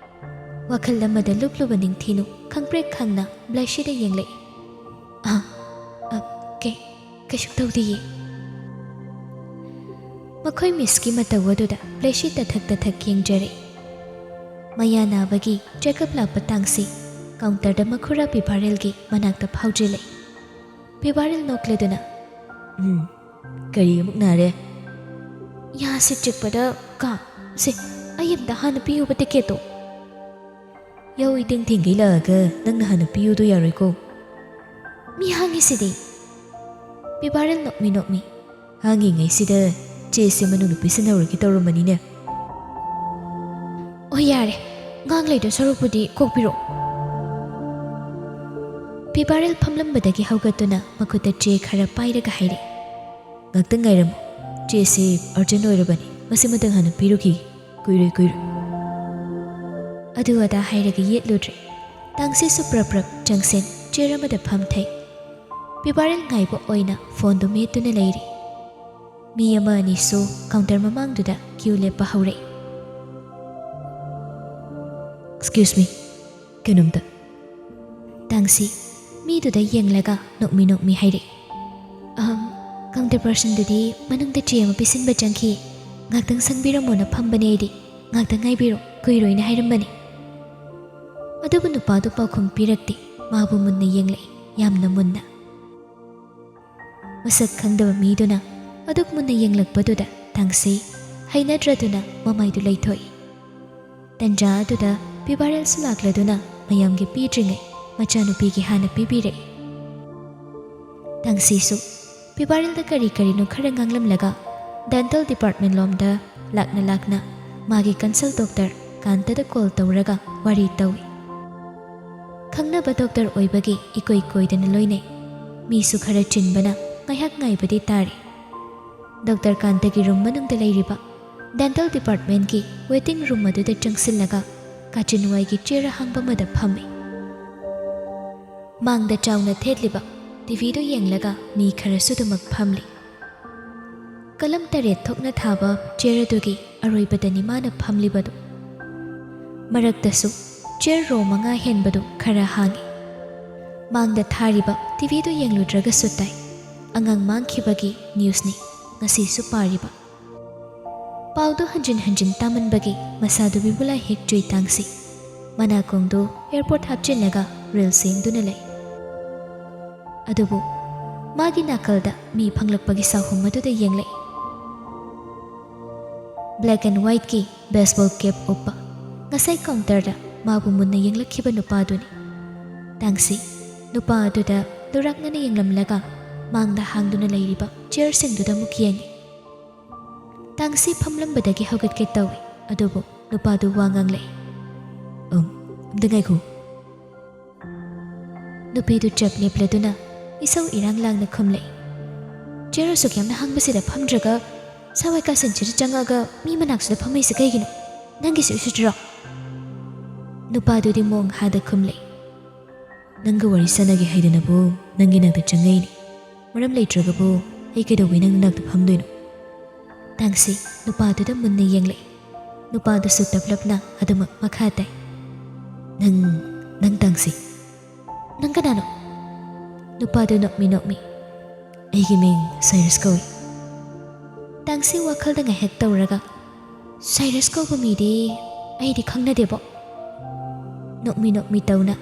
ꯋꯥꯈꯜ ꯑꯃꯗ ꯂꯨꯞꯂꯨꯕ ꯅꯤꯡꯊꯤꯅꯨ ꯈꯪꯄ꯭ꯔꯦꯛ ꯈꯪꯅ ꯕ꯭ꯂꯦꯁꯤꯗ ꯌꯦꯡꯂꯛꯏ꯫ "ꯑ, ꯑ, ꯀꯩ, ꯀꯩꯁꯨ ꯇꯧꯗꯤꯌꯦ꯫" ꯃꯈꯣꯏ ꯃꯤꯁꯀꯤ ꯃꯇꯧ ꯑꯗꯨꯗ ꯕ꯭ꯂꯦꯁꯤ ꯇꯊꯛ ꯇꯊꯛ ꯌꯦꯡꯖꯔꯛꯏ꯫ ꯃꯌꯥ ꯅꯥꯕꯒꯤ ꯆꯦꯀꯞ ꯂꯥꯛꯄ ꯇꯥꯡꯁꯤ ꯀꯥꯎꯟꯇꯔꯗ ꯃꯈꯨꯔꯥ ꯄꯤꯕꯥꯔꯦꯜꯒꯤ ꯃꯅꯥꯛꯇ ꯐꯥꯎꯖꯤꯜꯂꯛꯏ꯫ ꯄꯤꯕꯥꯔꯦꯜ ꯅꯣꯛꯂꯗꯨꯅ, "ꯎꯝ, ꯀꯔꯤ ꯑꯃꯨꯛ ꯅꯥꯔꯦ?" "ꯌꯥꯁꯤ ꯆꯤꯛꯄꯗ ꯀꯥ, ꯁꯦ, ꯑꯩ ꯑꯝꯇ ꯍꯥꯟꯅ ꯄꯤꯌꯨꯕ ꯇꯤꯀꯦꯠꯇꯣ꯫" "ꯌꯥꯍꯧ ꯏꯊꯦꯡ ꯊꯦꯡꯈꯩ ꯂꯥꯛꯑꯒ ꯅꯪꯅ ꯍꯥꯟꯅ ꯄꯤꯌꯨꯗꯣ ꯌꯥꯔꯣꯏꯀꯣ꯫" "ꯃꯤ ꯍꯥꯡꯉꯤꯁꯤꯗꯤ꯫" ꯄꯤꯕꯥꯔꯦꯜ ꯅꯣꯛꯃꯤ ꯅꯣꯛꯃꯤ, "ꯍꯥꯡꯉꯤꯉꯩꯁꯤꯗ ꯆꯦꯁꯦ ꯃꯅꯨꯡꯗ ꯄꯤꯁꯤꯟꯍꯧꯔꯒꯦ ꯇꯧꯔꯝꯕꯅꯤꯅꯦ꯫" "ꯑꯣ, ꯌꯥꯔꯦ, ꯉꯥꯡ ꯂꯩꯗꯣ ꯁꯔꯨꯛꯄꯨꯗꯤ ꯀꯣꯛꯄꯤꯔꯣ꯫" ꯄꯤꯕꯥꯔꯦꯜ ꯐꯝꯂꯝꯕꯗꯒꯤ ꯍꯧꯒꯠꯇꯨꯅ ꯃꯈꯨꯠꯇ ꯆꯦ ꯈꯔ ꯄꯥꯏꯔꯒ ꯍꯥꯏꯔꯛꯏ꯫ "ꯉꯥꯛꯇꯪ ꯉꯥꯏꯔꯝꯃꯨ, ꯆꯦꯁꯤ ꯑꯔꯖꯦꯟ ꯑꯣꯏꯔꯕꯅꯤ, ꯃꯁꯤꯃꯇꯪ ꯍꯥꯟꯅ ꯄꯤꯔꯨꯈꯤꯒꯦ, ꯀꯨꯏꯔꯣꯏ ꯀꯨꯏꯔꯣꯏ꯫" ꯑꯗꯨ ꯑꯗꯥ ꯍꯥꯏꯔꯒ ꯌꯦꯠꯂꯨꯗ꯭ꯔꯦ꯫ ꯇꯥꯡꯁꯤꯁꯨ ꯄ꯭ꯔꯞ ꯄ꯭ꯔꯞ ꯆꯪꯁꯤꯟ ꯆꯤꯌꯔ ꯑꯃꯗ ꯐꯝꯊꯩ꯫ ꯄꯤꯕꯥꯔꯦꯜ ꯉꯥꯏꯕ ꯑꯣꯏꯅ ꯐꯣꯟꯗꯨ ꯃꯦꯠꯇꯨꯅ ꯂꯩꯔꯤ꯫ ꯃꯤ ꯑꯃ ꯑꯅꯤꯁꯨ ꯀꯥꯎꯟꯇꯔ ꯃꯃꯥꯡꯗꯨꯗ ꯀ꯭ꯌꯨ ꯂꯦꯞꯄ ꯍꯧꯔꯛꯏ꯫ "Excuse me, ꯀꯩꯅꯣꯝꯇ꯫" ꯇꯥꯡꯁꯤ ꯃꯤꯗꯨꯗ ꯌꯦꯡꯂꯒ ꯅꯣꯛꯃꯤ ꯅꯣꯛꯃꯤ ꯍꯥꯏꯔꯛꯏ꯫ "ꯑꯍꯝ, ꯀꯥꯎꯟꯇꯔ ꯄꯔꯁꯟꯗꯨꯗꯤ ꯃꯅꯨꯡꯗ ꯆꯦ ꯑꯃ ꯄꯤꯁꯤꯟꯕ ꯆꯪꯈꯤ, ꯉꯥꯛꯇꯪ ꯁꯪꯕꯤꯔꯝꯃꯣꯅ ꯐꯝꯕꯅꯦ ꯑꯩꯗꯤ, ꯉꯥꯛꯇꯪ ꯉꯥꯏꯕꯤꯔꯣ, ꯀꯨꯏꯔꯣꯏꯅ ꯍꯥꯏꯔꯝꯕꯅꯤ꯫" ꯑꯗꯨꯕꯨ ꯅꯨꯄꯥꯗꯨ ꯄꯥꯎꯈꯨꯝ ꯄꯤꯔꯛꯇꯦ, ꯃꯥꯕꯨ ꯃꯨꯟꯅ ꯌꯦꯡꯂꯛꯏ, ꯌꯥꯝꯅ ꯃꯨꯟꯅ꯫ ꯃꯁꯛ ꯈꯪꯗꯕ ꯃꯤꯗꯨꯅ ꯑꯗꯨꯛ ꯃꯨꯟꯅ ꯌꯦꯡꯂꯛꯄꯗꯨꯗ ꯇꯥꯡꯁꯤ ꯍꯩꯅꯗ꯭ꯔꯗꯨꯅ ꯃꯃꯥꯏꯗꯨ ꯂꯩꯊꯣꯛꯏ꯫ ꯇꯟꯖꯥ ꯑꯗꯨꯗ ꯄꯤꯕꯥꯔꯦꯜꯁꯨ ꯂꯥꯛꯂꯗꯨꯅ ꯃꯌꯥꯝꯒꯤ ꯄꯤꯗ꯭ꯔꯤꯉꯩ ꯃꯆꯥꯅꯨꯄꯤꯒꯤ ꯍꯥꯟꯅ ꯄꯤꯕꯤꯔꯛꯏ꯫ ꯇꯥꯡꯁꯤꯁꯨ ꯄꯤꯕꯥꯔꯦꯜꯗ ꯀꯔꯤ ꯀꯔꯤꯅꯣ ꯈꯔ ꯉꯥꯡꯂꯝꯂꯒ ꯗꯦꯟꯇꯦꯜ ꯗꯤꯄꯥꯔꯠꯃꯦꯟ ꯂꯣꯝꯗ ꯂꯥꯛꯅ ꯂꯥꯛꯅ ꯃꯥꯒꯤ ꯀꯟꯁꯜ ꯗꯣꯛꯇꯔ ꯀꯥꯟꯇꯗ ꯀꯣꯜ ꯇꯧꯔꯒ ꯋꯥꯔꯤ ꯇꯧꯏ꯫ ꯈꯪꯅꯕ ꯗꯣꯛꯇꯔ ꯑꯣꯏꯕꯒꯤ ꯏꯀꯣꯏ ꯀꯣꯏꯗꯅ ꯂꯣꯏꯅꯩ꯫ ꯃꯤꯁꯨ ꯈꯔ ꯆꯤꯟꯕꯅ ꯉꯥꯏꯍꯥꯛ ꯉꯥꯏꯕꯗꯤ ꯇꯥꯔꯦ꯫ ꯗꯣꯛꯇꯔ ꯀꯥꯟꯇꯒꯤ ꯔꯨꯝ ꯃꯅꯨꯡꯗ ꯂꯩꯔꯤꯕ ꯗꯦꯟꯇꯦꯜ ꯗꯤꯄꯥꯔꯠꯃꯦꯟꯒꯤ ꯋꯦꯇꯤꯡ ꯔꯨꯝ ꯑꯗꯨꯗ ꯆꯪꯁꯤꯜꯂꯒ ꯀꯥꯆꯤꯟꯋꯥꯏꯒꯤ ꯆꯤꯌꯔ ꯑꯍꯥꯡꯕ ꯑꯃꯗ ꯐꯝꯃꯤ꯫ ꯃꯥꯡꯗ ꯆꯥꯎꯅ ꯊꯦꯠꯂꯤꯕ ꯇꯤꯚꯤꯗꯨ ꯌꯦꯡꯂꯒ ꯃꯤ ꯈꯔꯁꯨ ꯑꯗꯨꯃꯛ ꯐꯝꯂꯤ꯫ ꯀꯂꯝ ꯇꯔꯦꯠ ꯊꯣꯛꯅ ꯊꯥꯕ ꯆꯤꯌꯔ ꯑꯗꯨꯒꯤ ꯑꯔꯣꯏꯕꯗꯅꯤ ꯃꯥꯅ ꯐꯝꯂꯤꯕꯗꯨ꯫ ꯃꯔꯛꯇꯁꯨ ꯆꯤꯌꯔ ꯔꯣ ꯃꯉꯥ ꯍꯦꯟꯕꯗꯨ ꯈꯔ ꯍꯥꯡꯏ꯫ ꯃꯥꯡꯗ ꯊꯥꯔꯤꯕ ꯇꯤꯚꯤꯗꯨ ꯌꯦꯡꯂꯨꯗ꯭ꯔꯒꯁꯨ ꯇꯥꯏ꯫ ꯑꯉꯥꯡ ꯃꯥꯡꯈꯤꯕꯒꯤ ꯅ꯭ꯌꯨꯁꯅꯤ ꯉꯁꯤꯁꯨ ꯄꯥꯔꯤꯕ꯫ ꯄꯥꯎꯗꯨ ꯍꯟꯖꯤꯟ ꯍꯟꯖꯤꯟ ꯇꯥꯃꯟꯕꯒꯤ ꯃꯁꯥꯗꯨ ꯕꯤꯕꯨꯂꯥ ꯍꯦꯛ ꯆꯨꯏ ꯇꯥꯡꯁꯤ꯫ ꯃꯅꯥꯀꯣꯡꯗꯨ ꯑꯦꯌꯔꯄꯣꯔꯠ ꯍꯥꯞꯆꯤꯜꯂꯒ ꯔꯤꯜꯁ ꯌꯦꯡꯗꯨꯅ ꯂꯩ꯫ ꯑꯗꯨꯕꯨ ꯃꯥꯒꯤ ꯅꯥꯀꯜꯗ ꯃꯤ ꯐꯪꯂꯛꯄꯒꯤ ꯁꯥꯍꯨꯝ ꯑꯗꯨꯗ ꯌꯦꯡꯂꯛꯏ꯫ ꯕ꯭ꯂꯦꯛ ꯑꯦꯟ ꯋꯥꯏꯠꯀꯤ ꯕꯦꯁꯕꯣꯜ ꯀꯦꯞ ꯎꯞꯄ, ꯉꯁꯥꯏ ꯀꯥꯎꯟꯇꯔꯗ ꯃꯥꯕꯨ ꯃꯨꯟꯅ ꯌꯦꯡꯂꯛꯈꯤꯕ ꯅꯨꯄꯥꯗꯨꯅꯤ꯫ ꯇꯥꯡꯁꯤ ꯅꯨꯄꯥ ꯑꯗꯨꯗ ꯂꯨꯔꯥꯛꯅꯅ ꯌꯦꯡꯂꯝꯂꯒ, ꯃꯥꯡꯗ ꯍꯥꯡꯗꯨꯅ ꯂꯩꯔꯤꯕ ꯆꯤꯌꯔꯁꯤꯡꯗꯨꯗ ꯑꯃꯨꯛ ꯌꯦꯡꯉꯤ꯫ ꯇꯥꯡꯁꯤ ꯐꯝꯂꯝꯕꯗꯒꯤ ꯍꯧꯒꯠꯀꯦ ꯇꯧꯏ, ꯑꯗꯨꯕꯨ ꯅꯨꯄꯥꯗꯨ ꯋꯥ ꯉꯥꯡꯂꯛꯏ꯫ "ꯑꯝ, ꯑꯝꯇ ꯉꯥꯏꯈꯣ꯫" ꯅꯨꯄꯤꯗꯨ ꯆꯞ ꯂꯦꯞꯂꯗꯨꯅ ꯏꯁꯧ ꯏꯔꯥꯡ ꯂꯥꯡꯅ ꯈꯨꯝꯂꯛꯏ꯫ "ꯆꯤꯌꯔ ꯑꯁꯨꯛ ꯌꯥꯝꯅ ꯍꯥꯡꯕꯁꯤꯗ ꯐꯝꯗ꯭ꯔꯒ ꯁꯋꯥꯏ ꯀꯥꯁꯤꯟꯁꯤꯗ ꯆꯪꯉꯛꯑꯒ ꯃꯤ ꯃꯅꯥꯛꯁꯤꯗ ꯐꯝꯃꯛꯏꯁꯦ ꯀꯩꯒꯤꯅꯣ? ꯅꯪꯒꯤꯁꯨ ꯎꯁꯤꯠꯇ꯭ꯔꯣ?" ꯅꯨꯄꯥꯗꯨꯗꯤ ꯃꯣꯡ ꯍꯥꯗ ꯈꯨꯝꯂꯛꯏ꯫ "ꯅꯪꯒ ꯋꯥꯔꯤ ꯁꯥꯟꯅꯒꯦ ꯍꯥꯏꯗꯅꯕꯨ ꯅꯪꯒꯤ ꯅꯥꯛꯇ ꯆꯪꯉꯛꯏꯅꯤ꯫ ꯃꯔꯝ ꯂꯩꯇ꯭ꯔꯒꯕꯨ ꯑꯩ ꯀꯩꯗꯧꯕꯩ ꯅꯪꯒꯤ ꯅꯥꯛꯇ ꯐꯝꯗꯣꯏꯅꯣ?" ꯇꯥꯡꯁꯤ ꯅꯨꯄꯥꯗꯨꯗ ꯃꯨꯟꯅ ꯌꯦꯡꯂꯛꯏ꯫ ꯅꯨꯄꯥꯗꯨꯁꯨ ꯇꯞꯂꯞꯅ ꯑꯗꯨꯃꯛ ꯃꯈꯥ ꯇꯥꯏ꯫ "ꯅꯪ, ꯅꯪ ꯇꯥꯡꯁꯤ?" "ꯅꯪ ꯀꯅꯥꯅꯣ?" ꯅꯨꯄꯥꯗꯨ ꯅꯣꯛꯃꯤ ꯅꯣꯛꯃꯤ꯫ "ꯑꯩꯒꯤ ꯃꯤꯡ ꯁꯥꯏꯔꯁ ꯀꯧꯏ꯫" ꯇꯥꯡꯁꯤ ꯋꯥꯈꯜꯗ ꯉꯥꯏꯍꯥꯛ ꯇꯧꯔꯒ, "ꯁꯥꯏꯔꯁ ꯀꯧꯕ ꯃꯤꯗꯤ ꯑꯩꯗꯤ ꯈꯪꯅꯗꯦꯕꯣ꯫" ꯅꯣꯛꯃꯤ ꯅꯣꯛꯃꯤ ꯇꯧꯅ,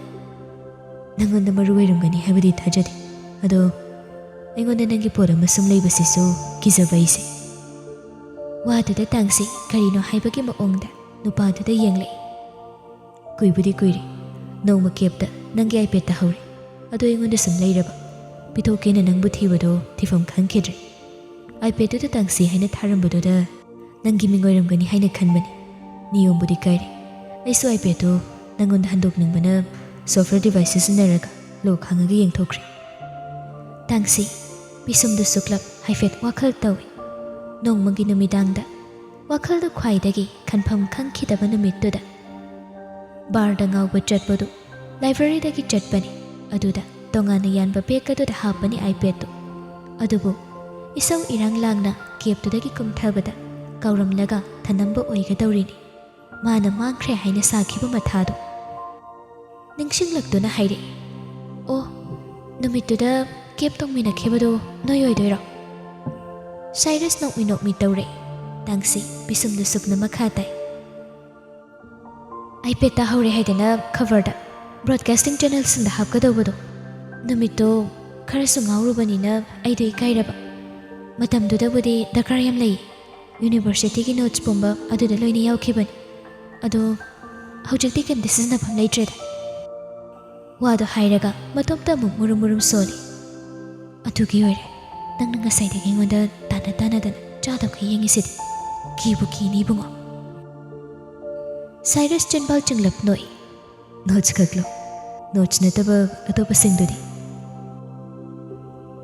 "ꯅꯪꯉꯣꯟꯗ ꯃꯔꯨ ꯑꯣꯏꯔꯝꯒꯅꯤ ꯍꯥꯏꯕꯗꯤ ꯊꯥꯖꯗꯦ꯫ ꯑꯗꯣ ꯑꯩꯉꯣꯟꯗ ꯅꯪꯒꯤ ꯄꯣꯠ ꯑꯃ ꯁꯨꯝ ꯂꯩꯕꯁꯤꯁꯨ ꯀꯤꯖꯕ ꯑꯩꯁꯦ꯫" ꯋꯥꯗꯨꯗ ꯇꯥꯡꯁꯤ ꯀꯔꯤꯅꯣ ꯍꯥꯏꯕꯒꯤ ꯃꯑꯣꯡꯗ ꯅꯨꯄꯥꯗꯨꯗ ꯌꯦꯡꯂꯛꯏ꯫ "ꯀꯨꯏꯕꯨꯗꯤ ꯀꯨꯏꯔꯦ꯫ ꯅꯣꯡꯃ ꯀꯦꯞꯇ ꯅꯪꯒꯤ iPad ꯇꯥꯍꯧꯔꯦ꯫ ꯑꯗꯣ ꯑꯩꯉꯣꯟꯗ ꯁꯨꯝ ꯂꯩꯔꯕ꯫ ꯄꯤꯊꯣꯛꯀꯦꯅ ꯅꯪꯕꯨ ꯊꯤꯕꯗꯣ ꯊꯤꯐꯝ ꯈꯪꯈꯤꯗ꯭ꯔꯦ꯫ iPad ꯇꯨꯗ ꯇꯥꯡꯁꯤ ꯍꯥꯏꯅ ꯊꯥꯔꯝꯕꯗꯨꯗ ꯅꯪꯒꯤ ꯃꯤꯡ ꯑꯣꯏꯔꯝꯒꯅꯤ ꯍꯥꯏꯅ ꯈꯟꯕꯅꯤ꯫ ꯅꯤꯌꯣꯝꯕꯨꯗꯤ ꯀꯥꯏꯔꯦ꯫ ꯑꯩꯁꯨ iPad ꯇꯨ ꯅꯪꯉꯣꯟꯗ ꯍꯟꯗꯣꯛꯅꯤꯡꯕꯅ software device ꯁꯤꯖꯤꯟꯅꯔꯒ lock ꯍꯥꯡꯉꯒ ꯌꯦꯡꯊꯣꯛꯈ꯭ꯔꯦ꯫" ꯇꯥꯡꯁꯤ ꯄꯤꯁꯨꯝꯗꯨ ꯁꯨꯛꯂꯞ ꯍꯥꯏꯐꯦꯠ ꯋꯥꯈꯜ ꯇꯧꯏ꯫ ꯅꯣꯡꯃꯒꯤ ꯅꯨꯃꯤꯗꯥꯡꯗ ꯋꯥꯈꯜꯗꯨ ꯈ꯭ꯋꯥꯏꯗꯒꯤ ꯈꯟꯐꯝ ꯈꯪꯈꯤꯗꯕ ꯅꯨꯃꯤꯠꯇꯨꯗ ꯕꯥꯔꯗ ꯉꯥꯎꯕ ꯆꯠꯄꯗꯨ ꯂꯥꯏꯕ꯭ꯔꯦꯔꯤꯗꯒꯤ ꯆꯠꯄꯅꯤ꯫ ꯑꯗꯨꯗ ꯇꯣꯉꯥꯟꯅ ꯌꯥꯟꯕ ꯕꯦꯒ ꯑꯗꯨꯗ ꯍꯥꯞꯄꯅꯤ iPad ꯇꯨ꯫ ꯑꯗꯨꯕꯨ ꯏꯁꯧ ꯏꯔꯥꯡ ꯂꯥꯡꯅ ꯀꯦꯞꯇꯨꯗꯒꯤ ꯀꯨꯝꯊꯕꯗ ꯀꯥꯎꯔꯝꯂꯒ ꯊꯅꯝꯕ ꯑꯣꯏꯒꯗꯧꯔꯤꯅꯤ꯫ ꯃꯥꯅ ꯃꯥꯡꯈ꯭ꯔꯦ ꯍꯥꯏꯅ ꯁꯥꯈꯤꯕ ꯃꯊꯥꯗꯨ ꯅꯤꯡꯁꯤꯡꯂꯛꯇꯨꯅ ꯍꯥꯏꯔꯛꯏ, "ꯑꯣ, ꯅꯨꯃꯤꯠꯇꯨꯗ ꯀꯦꯞ ꯇꯣꯡꯃꯤꯟꯅꯈꯤꯕꯗꯨ ꯅꯣꯏ ꯑꯣꯏꯗꯣꯏꯔꯣ?" ꯁꯥꯏꯔꯁ ꯅꯣꯛꯃꯤ ꯅꯣꯛꯃꯤ ꯇꯧꯔꯛꯏ꯫ ꯇꯥꯡꯁꯤ ꯄꯤꯁꯨꯝꯗꯨ ꯁꯨꯛꯅ ꯃꯈꯥ ꯇꯥꯏ꯫ "iPad ꯇꯥꯍꯧꯔꯦ ꯍꯥꯏꯗꯅ ꯈꯕꯔꯗ, broadcasting channel ꯁꯤꯡꯗ ꯍꯥꯞꯀꯗꯧꯕꯗꯣ, ꯅꯨꯃꯤꯠꯇꯣ ꯈꯔꯁꯨ ꯉꯥꯎꯔꯨꯕꯅꯤꯅ ꯑꯩꯗꯣ ꯏꯀꯥꯏꯔꯕ꯫ ꯃꯇꯝꯗꯨꯗꯕꯨꯗꯤ ꯗꯔꯀꯥꯔ ꯌꯥꯝ ꯂꯩ꯫ University ꯒꯤ notes ꯄꯨꯝꯕ ꯑꯗꯨꯗ ꯂꯣꯏꯅ ꯌꯥꯎꯈꯤꯕꯅꯤ꯫ ꯑꯗꯣ ꯍꯧꯖꯤꯛꯇꯤ ꯀꯩꯝꯇ ꯁꯤꯖꯤꯟꯅꯐꯝ ꯂꯩꯇ꯭ꯔꯦꯗ꯫" ꯋꯥꯗꯣ ꯍꯥꯏꯔꯒ ꯃꯇꯣꯝꯇ ꯑꯃꯨꯛ ꯃꯨꯔꯨꯝ ꯃꯨꯔꯨꯝ ꯁꯣꯜꯂꯤ꯫ ꯑꯗꯨꯒꯤ ꯑꯣꯏꯔꯦ ꯅꯪꯅ ꯉꯁꯥꯏꯗꯒꯤ ꯑꯩꯉꯣꯟꯗ ꯇꯥꯟꯅ ꯇꯥꯟꯅꯗꯅ ꯆꯥꯗꯕꯈꯩ ꯌꯦꯡꯉꯤꯁꯤꯗꯤ꯫ ꯀꯤꯕꯨ ꯀꯤꯅꯤ ꯏꯕꯨꯡꯉꯣ꯫ ꯁꯥꯏꯔꯁ ꯆꯤꯟꯕꯥꯜ ꯆꯤꯡꯂꯞ ꯅꯣꯛꯏ꯫ ꯅꯣꯠꯁ ꯈꯛꯂꯣ? ꯅꯣꯠꯁ ꯅꯠꯇꯕ ꯑꯇꯣꯞꯄꯁꯤꯡꯗꯨꯗꯤ?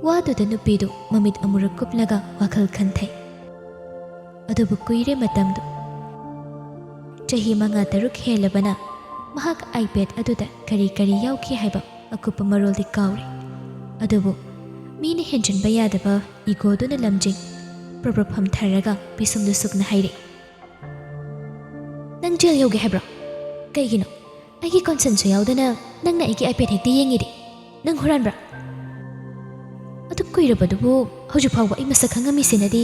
ꯋꯥꯗꯨꯗ ꯅꯨꯄꯤꯗꯨ ꯃꯃꯤꯠ ꯑꯃꯨꯔꯛ ꯀꯨꯞꯂꯒ ꯋꯥꯈꯜ ꯈꯟꯊꯩ꯫ ꯑꯗꯨꯕꯨ ꯀꯨꯏꯔꯦ ꯃꯇꯝꯗꯨ꯫ ꯆꯍꯤ ꯃꯉꯥ ꯇꯔꯨꯛ ꯍꯦꯜꯂꯕꯅ ꯃꯍꯥꯛ ꯑꯥꯏꯄꯦꯗ ꯑꯗꯨꯗ ꯀꯔꯤ ꯀꯔꯤ ꯌꯥꯎꯈꯤ ꯍꯥꯏꯕ ꯑꯀꯨꯞꯄ ꯃꯔꯣꯜꯗꯤ ꯀꯥꯎꯔꯦ꯫ ꯑꯗꯨꯕꯨ ꯃꯤꯅ ꯍꯦꯟꯖꯤꯟꯕ ꯌꯥꯗꯕ ꯏꯒꯣꯗꯨꯅ ꯂꯝꯖꯤꯡ ꯄ꯭ꯔꯞ ꯄ꯭ꯔꯞ ꯐꯝꯊꯔꯒ ꯄꯤꯁꯨꯝꯗꯨ ꯁꯨꯛꯅ ꯍꯥꯏꯔꯛꯏ꯫ "ꯅꯪ ꯖꯦꯜ ꯌꯧꯒꯦ ꯍꯥꯏꯕ꯭ꯔꯣ? ꯀꯩꯒꯤꯅꯣ? ꯑꯩꯒꯤ ꯀꯣꯟꯁꯦꯟꯁꯨ ꯌꯥꯎꯗꯅ ꯅꯪꯅ ꯑꯩꯒꯤ ꯑꯥꯏꯄꯦꯗ ꯍꯦꯛꯇ ꯌꯦꯡꯉꯤꯗꯤ꯫ ꯅꯪ ꯍꯨꯔꯥꯟꯕ꯭ꯔꯥ? ꯑꯗꯨꯛ ꯀꯨꯏꯔꯕꯗꯨꯕꯨ ꯍꯧꯖꯤꯛ ꯐꯥꯎꯕ ꯑꯩ ꯃꯁꯛ ꯈꯪꯉꯝꯃꯤꯁꯤꯅꯗꯤ꯫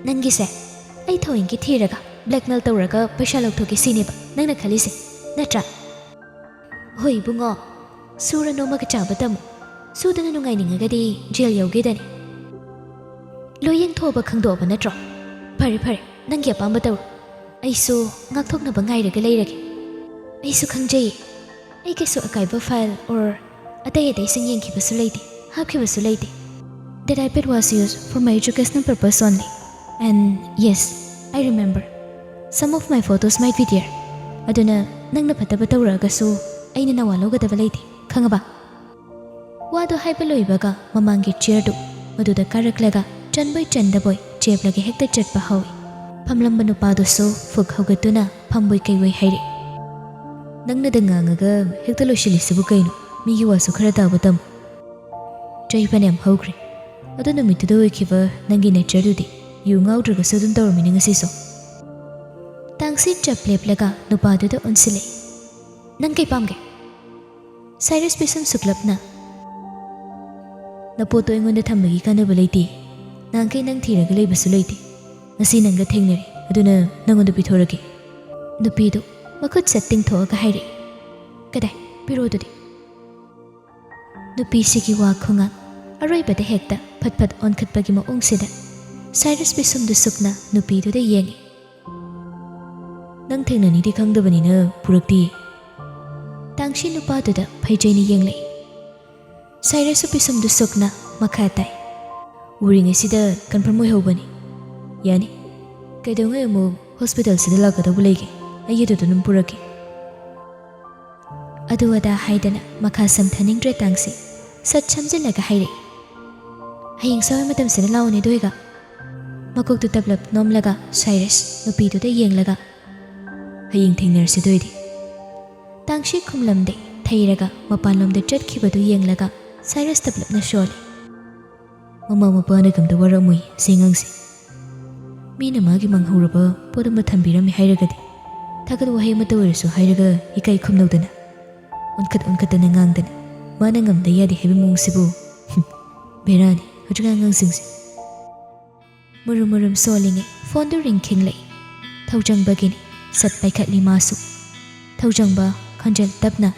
ꯅꯪꯒꯤꯁꯦ ꯑꯩ ꯊꯑꯣꯏꯀꯤ ꯊꯤꯔꯒ ꯕ꯭ꯂꯦꯛꯃꯦꯜ ꯇꯧꯔꯒ ꯄꯩꯁꯥ ꯂꯧꯊꯣꯛꯀꯦ ꯁꯤꯅꯦꯕ ꯅꯪꯅ ꯈꯜꯂꯤꯁꯦ, ꯅꯠꯇ꯭ꯔꯥ?" "ꯍꯣꯏ ꯏꯕꯨꯡꯉꯣ, ꯁꯨꯔ ꯅꯣꯝꯃꯒ ꯆꯥꯕ ꯇꯝꯃꯨ꯫ ꯁꯨꯗꯅ ꯅꯨꯡꯉꯥꯏꯅꯤꯡꯉꯒꯗꯤ ꯖꯦꯜ ꯌꯧꯒꯦꯗꯅꯤ꯫ ꯂꯣꯏ ꯌꯦꯡꯊꯣꯛꯑꯕ ꯈꯪꯗꯣꯛꯑꯕ ꯅꯠꯇ꯭ꯔꯣ? ꯐꯔꯦ ꯐꯔꯦ, ꯅꯪꯒꯤ ꯑꯄꯥꯝꯕ ꯇꯧꯔꯣ꯫ ꯑꯩꯁꯨ ꯉꯥꯛꯊꯣꯛꯅꯕ ꯉꯥꯏꯔꯒ ꯂꯩꯔꯒꯦ꯫ ꯑꯩꯁꯨ ꯈꯪꯖꯩꯌꯦ, ꯑꯩ ꯀꯩꯁꯨ ꯑꯀꯥꯏꯕ ꯐꯥꯏꯜ ꯑꯣꯔ ꯑꯇꯩ ꯑꯇꯩꯁꯤꯡ ꯌꯦꯡꯈꯤꯕꯁꯨ ꯂꯩꯇꯦ, ꯍꯥꯞꯈꯤꯕꯁꯨ ꯂꯩꯇꯦ꯫ That iPad was used for my educational purpose only. And yes, I remember. Some of my photos might be there. ꯑꯗꯨꯅ ꯅꯪꯅ ꯐꯠꯇꯕ ꯇꯧꯔꯛꯑꯒꯁꯨ ꯑꯩꯅ ꯅꯋꯥ ꯂꯧꯒꯗꯕ ꯂꯩꯇꯦ, ꯈꯪꯉꯕ?" ꯋꯥꯗꯨ ꯍꯥꯏꯕ ꯂꯣꯏꯕꯒ ꯃꯃꯥꯡꯒꯤ ꯆꯤꯌꯔꯗꯨ ꯃꯗꯨꯗ ꯀꯥꯔꯛꯂꯒ ꯆꯟꯕꯣꯏ ꯆꯟꯗꯕꯣꯏ ꯆꯦꯞꯂꯒ ꯍꯦꯛꯇ ꯆꯠꯄ ꯍꯧꯏ꯫ ꯐꯝꯂꯝꯕ ꯅꯨꯄꯥꯗꯨꯁꯨ ꯐꯨꯛ ꯍꯧꯒꯠꯇꯨꯅ ꯐꯝꯕꯣꯏ ꯀꯩꯕꯣꯏ ꯍꯥꯏꯔꯛꯏ꯫ "ꯅꯪꯅꯗ ꯉꯥꯡꯉꯒ ꯍꯦꯛꯇ ꯂꯣꯏꯁꯤꯜꯂꯤꯁꯤꯕꯨ ꯀꯩꯅꯣ? ꯃꯤꯒꯤ ꯋꯥꯁꯨ ꯈꯔ ꯇꯥꯕ ꯇꯝꯃꯨ꯫ ꯆꯍꯤ ꯐꯅꯌꯥꯝ ꯍꯧꯈ꯭ꯔꯦ꯫ ꯑꯗꯨ ꯅꯨꯃꯤꯠꯇꯨꯗ ꯑꯣꯏꯈꯤꯕ ꯅꯪꯒꯤ ꯅꯦꯆꯔꯗꯨꯗꯤ ꯌꯨ ꯉꯥꯎꯗ꯭ꯔꯒꯁꯨ ꯑꯗꯨꯝ ꯇꯧꯔꯝꯃꯤꯅꯦ ꯉꯁꯤꯁꯨ?" ꯇꯥꯡꯁꯤ ꯆꯞ ꯂꯦꯞꯂꯒ ꯅꯨꯄꯥꯗꯨꯗ ꯑꯣꯟꯁꯤꯜꯂꯛꯏ꯫ "ꯅꯪ ꯀꯩ ꯄꯥꯝꯒꯦ?" ꯁꯥꯏꯔꯁ ꯄꯤꯁꯨꯝ ꯁꯨꯛꯂꯞꯅ, "ꯅꯄꯣꯠꯇꯣ ꯑꯩꯉꯣꯟꯗ ꯊꯝꯕꯒꯤ ꯀꯥꯟꯅꯕ ꯂꯩꯇꯦ꯫ ꯅꯍꯥꯟꯈꯩ ꯅꯪ ꯊꯤꯔꯒ ꯂꯩꯕꯁꯨ ꯂꯩꯇꯦ꯫ ꯉꯁꯤ ꯅꯪꯒ ꯊꯦꯡꯅꯔꯦ, ꯑꯗꯨꯅ ꯅꯪꯉꯣꯟꯗ ꯄꯤꯊꯣꯔꯛꯀꯦ꯫" ꯅꯨꯄꯤꯗꯨ ꯃꯈꯨꯠ ꯁꯠ ꯇꯤꯡꯊꯣꯛꯑꯒ ꯍꯥꯏꯔꯛꯏ꯫ "ꯀꯗꯥꯏ? ꯄꯤꯔꯛꯑꯣ ꯑꯗꯨꯗꯤ꯫" ꯅꯨꯄꯤꯁꯤꯒꯤ ꯋꯥ ꯈꯨꯉꯥꯡ ꯑꯔꯣꯏꯕꯗ ꯍꯦꯛꯇ ꯐꯠ ꯐꯠ ꯑꯣꯟꯈꯠꯄꯒꯤ ꯃꯑꯣꯡꯁꯤꯗ ꯁꯥꯏꯔꯁ ꯄꯤꯁꯨꯝꯗꯨ ꯁꯨꯛꯅ ꯅꯨꯄꯤꯗꯨꯗ ꯌꯦꯡꯉꯤ꯫ "ꯅꯪ ꯊꯦꯡꯅꯅꯤꯗꯤ ꯈꯪꯗꯕꯅꯤꯅ ꯄꯨꯔꯛꯇꯤꯌꯦ꯫" ꯇꯥꯡꯁꯤ ꯅꯨꯄꯥꯗꯨꯗ ꯐꯩꯖꯩꯅ ꯌꯦꯡꯂꯛꯏ꯫ ꯁꯥꯏꯔꯁꯁꯨ ꯄꯤꯁꯨꯝꯗꯨ ꯁꯨꯛꯅ ꯃꯈꯥ ꯇꯥꯏ꯫ "ꯎꯔꯤꯉꯩꯁꯤꯗ ꯀꯟꯐꯥꯔꯝ ꯑꯣꯏꯍꯧꯕꯅꯤ꯫ ꯌꯥꯅꯤ꯫ ꯀꯩꯗꯧꯉꯩ ꯑꯃꯨꯛ ꯍꯣꯁꯄꯤꯇꯥꯜꯁꯤꯗ ꯂꯥꯛꯀꯗꯧꯕ ꯂꯩꯒꯦ? ꯑꯩ ꯑꯗꯨꯗ ꯑꯗꯨꯝ ꯄꯨꯔꯛꯀꯦ"꯫ ꯑꯗꯨ ꯑꯗꯥ ꯍꯥꯏꯗꯅ ꯃꯈꯥ ꯁꯝꯊꯅꯤꯡꯗ꯭ꯔꯦ ꯇꯥꯡꯁꯤ꯫ ꯁꯠ ꯁꯝꯖꯤꯜꯂꯒ ꯍꯥꯏꯔꯛꯏ, "ꯍꯌꯦꯡ ꯁꯋꯥꯏ ꯃꯇꯝꯁꯤꯗ ꯂꯥꯛꯑꯣꯅꯦ ꯑꯗꯨ ꯑꯣꯏꯒ"꯫ ꯃꯀꯣꯛꯇꯨ ꯇꯞꯂꯞ ꯅꯣꯝꯂꯒ ꯁꯥꯏꯔꯁ ꯅꯨꯄꯤꯗꯨꯗ ꯌꯦꯡꯂꯒ, "ꯍꯌꯦꯡ ꯊꯦꯡꯅꯔꯁꯤ ꯑꯗꯨ ꯑꯣꯏꯗꯤ"꯫ ꯇꯥꯡꯁꯤ ꯈꯨꯝꯂꯝꯗꯦ꯫ ꯊꯩꯔꯒ ꯃꯄꯥꯟꯂꯣꯝꯗ ꯆꯠꯈꯤꯕꯗꯨ ꯌꯦꯡꯂꯒ ꯁꯥꯏꯔꯁ ꯇꯞꯂꯞꯅ ꯁꯣꯜꯂꯤ꯫ "ꯃꯃꯥ ꯃꯄꯥꯅ ꯀꯝꯇ ꯋꯥꯔꯝꯃꯣꯏ ꯁꯤ ꯑꯉꯥꯡꯁꯦ꯫ ꯃꯤꯅ ꯃꯥꯒꯤ ꯃꯥꯡꯍꯧꯔꯕ ꯄꯣꯠ ꯑꯃ ꯊꯝꯕꯤꯔꯝꯃꯤ ꯍꯥꯏꯔꯒꯗꯤ ꯊꯥꯒꯠ ꯋꯥꯍꯩ ꯑꯃꯠꯇ ꯑꯣꯏꯔꯁꯨ ꯍꯥꯏꯔꯒ ꯏꯀꯥꯏ ꯈꯨꯝꯅꯧꯗꯅ꯫ ꯑꯣꯟꯈꯠ ꯑꯣꯟꯈꯠꯇꯅ ꯉꯥꯡꯗꯅ ꯃꯥꯅ ꯉꯝꯗ ꯌꯥꯗꯦ ꯍꯥꯏꯕ ꯃꯑꯣꯡꯁꯤꯕꯨ꯫ ꯍꯨꯝ, ꯕꯦꯔꯥꯅꯤ ꯍꯧꯖꯤꯛꯀꯥꯟ ꯑꯉꯥꯡꯁꯤꯡꯁꯦ"꯫ ꯃꯨꯔꯨꯝ ꯃꯨꯔꯨꯝ ꯁꯣꯜꯂꯤꯉꯩ ꯐꯣꯟꯗꯨ ꯔꯤꯡ ꯈꯤꯡꯂꯛꯏ꯫ ꯊꯧꯖꯪꯕꯒꯤꯅꯤ꯫ ꯁꯠ ꯄꯥꯏꯈꯠꯂꯤ ꯃꯥꯁꯨ꯫ ꯊꯧꯖꯪꯕ ꯈꯣꯟꯖꯦꯜ ꯇꯞꯅ,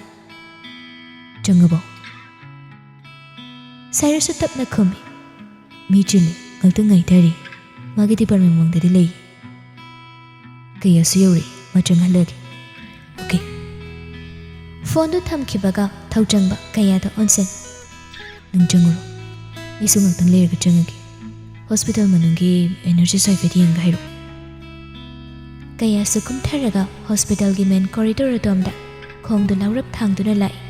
"ꯆꯪꯉꯕꯣ?" ꯁꯥꯏꯔꯁꯁꯨ ꯇꯞꯅ ꯈꯨꯝꯃꯤ, "ꯃꯤ ꯆꯤꯜꯂꯤ, ꯉꯥꯛꯇꯪ ꯉꯥꯏꯊꯔꯤ꯫ ꯃꯥꯒꯤ ꯗꯤꯄꯥꯔꯠꯃꯦꯟ ꯃꯃꯥꯡꯗꯗꯤ ꯂꯩ꯫ ꯀꯌꯥꯁꯨ ꯌꯧꯔꯛꯏ, ꯃꯥ ꯆꯪꯍꯜꯂꯒꯦ"꯫ "ꯑꯣꯀꯦ"꯫ ꯐꯣꯟꯗꯨ ꯊꯝꯈꯤꯕꯒ ꯊꯧꯖꯪꯕ ꯀꯌꯥꯗ ꯑꯣꯟꯁꯤꯟ, "ꯅꯪ ꯆꯪꯉꯨꯔꯣ꯫ ꯑꯩꯁꯨ ꯉꯥꯛꯇꯪ ꯂꯩꯔꯒ ꯆꯪꯉꯒꯦ꯫ ꯍꯣꯁꯄꯤꯇꯥꯜ ꯃꯅꯨꯡꯒꯤ ꯑꯦꯅꯔꯖꯤꯁ ꯍꯥꯏꯐꯦꯠ ꯌꯦꯡꯒꯦ ꯍꯥꯏꯔꯣ"꯫ ꯀꯌꯥꯁꯨ ꯀꯨꯝꯊꯔꯒ ꯍꯣꯁꯄꯤꯇꯥꯜꯒꯤ ꯃꯦꯟ ꯀꯣꯔꯤꯗꯣꯔ ꯑꯗꯣꯝꯗ ꯈꯣꯡꯗꯨ ꯂꯥꯎꯔꯞ ꯊꯥꯡꯗꯨꯅ ꯂꯥꯛꯏ꯫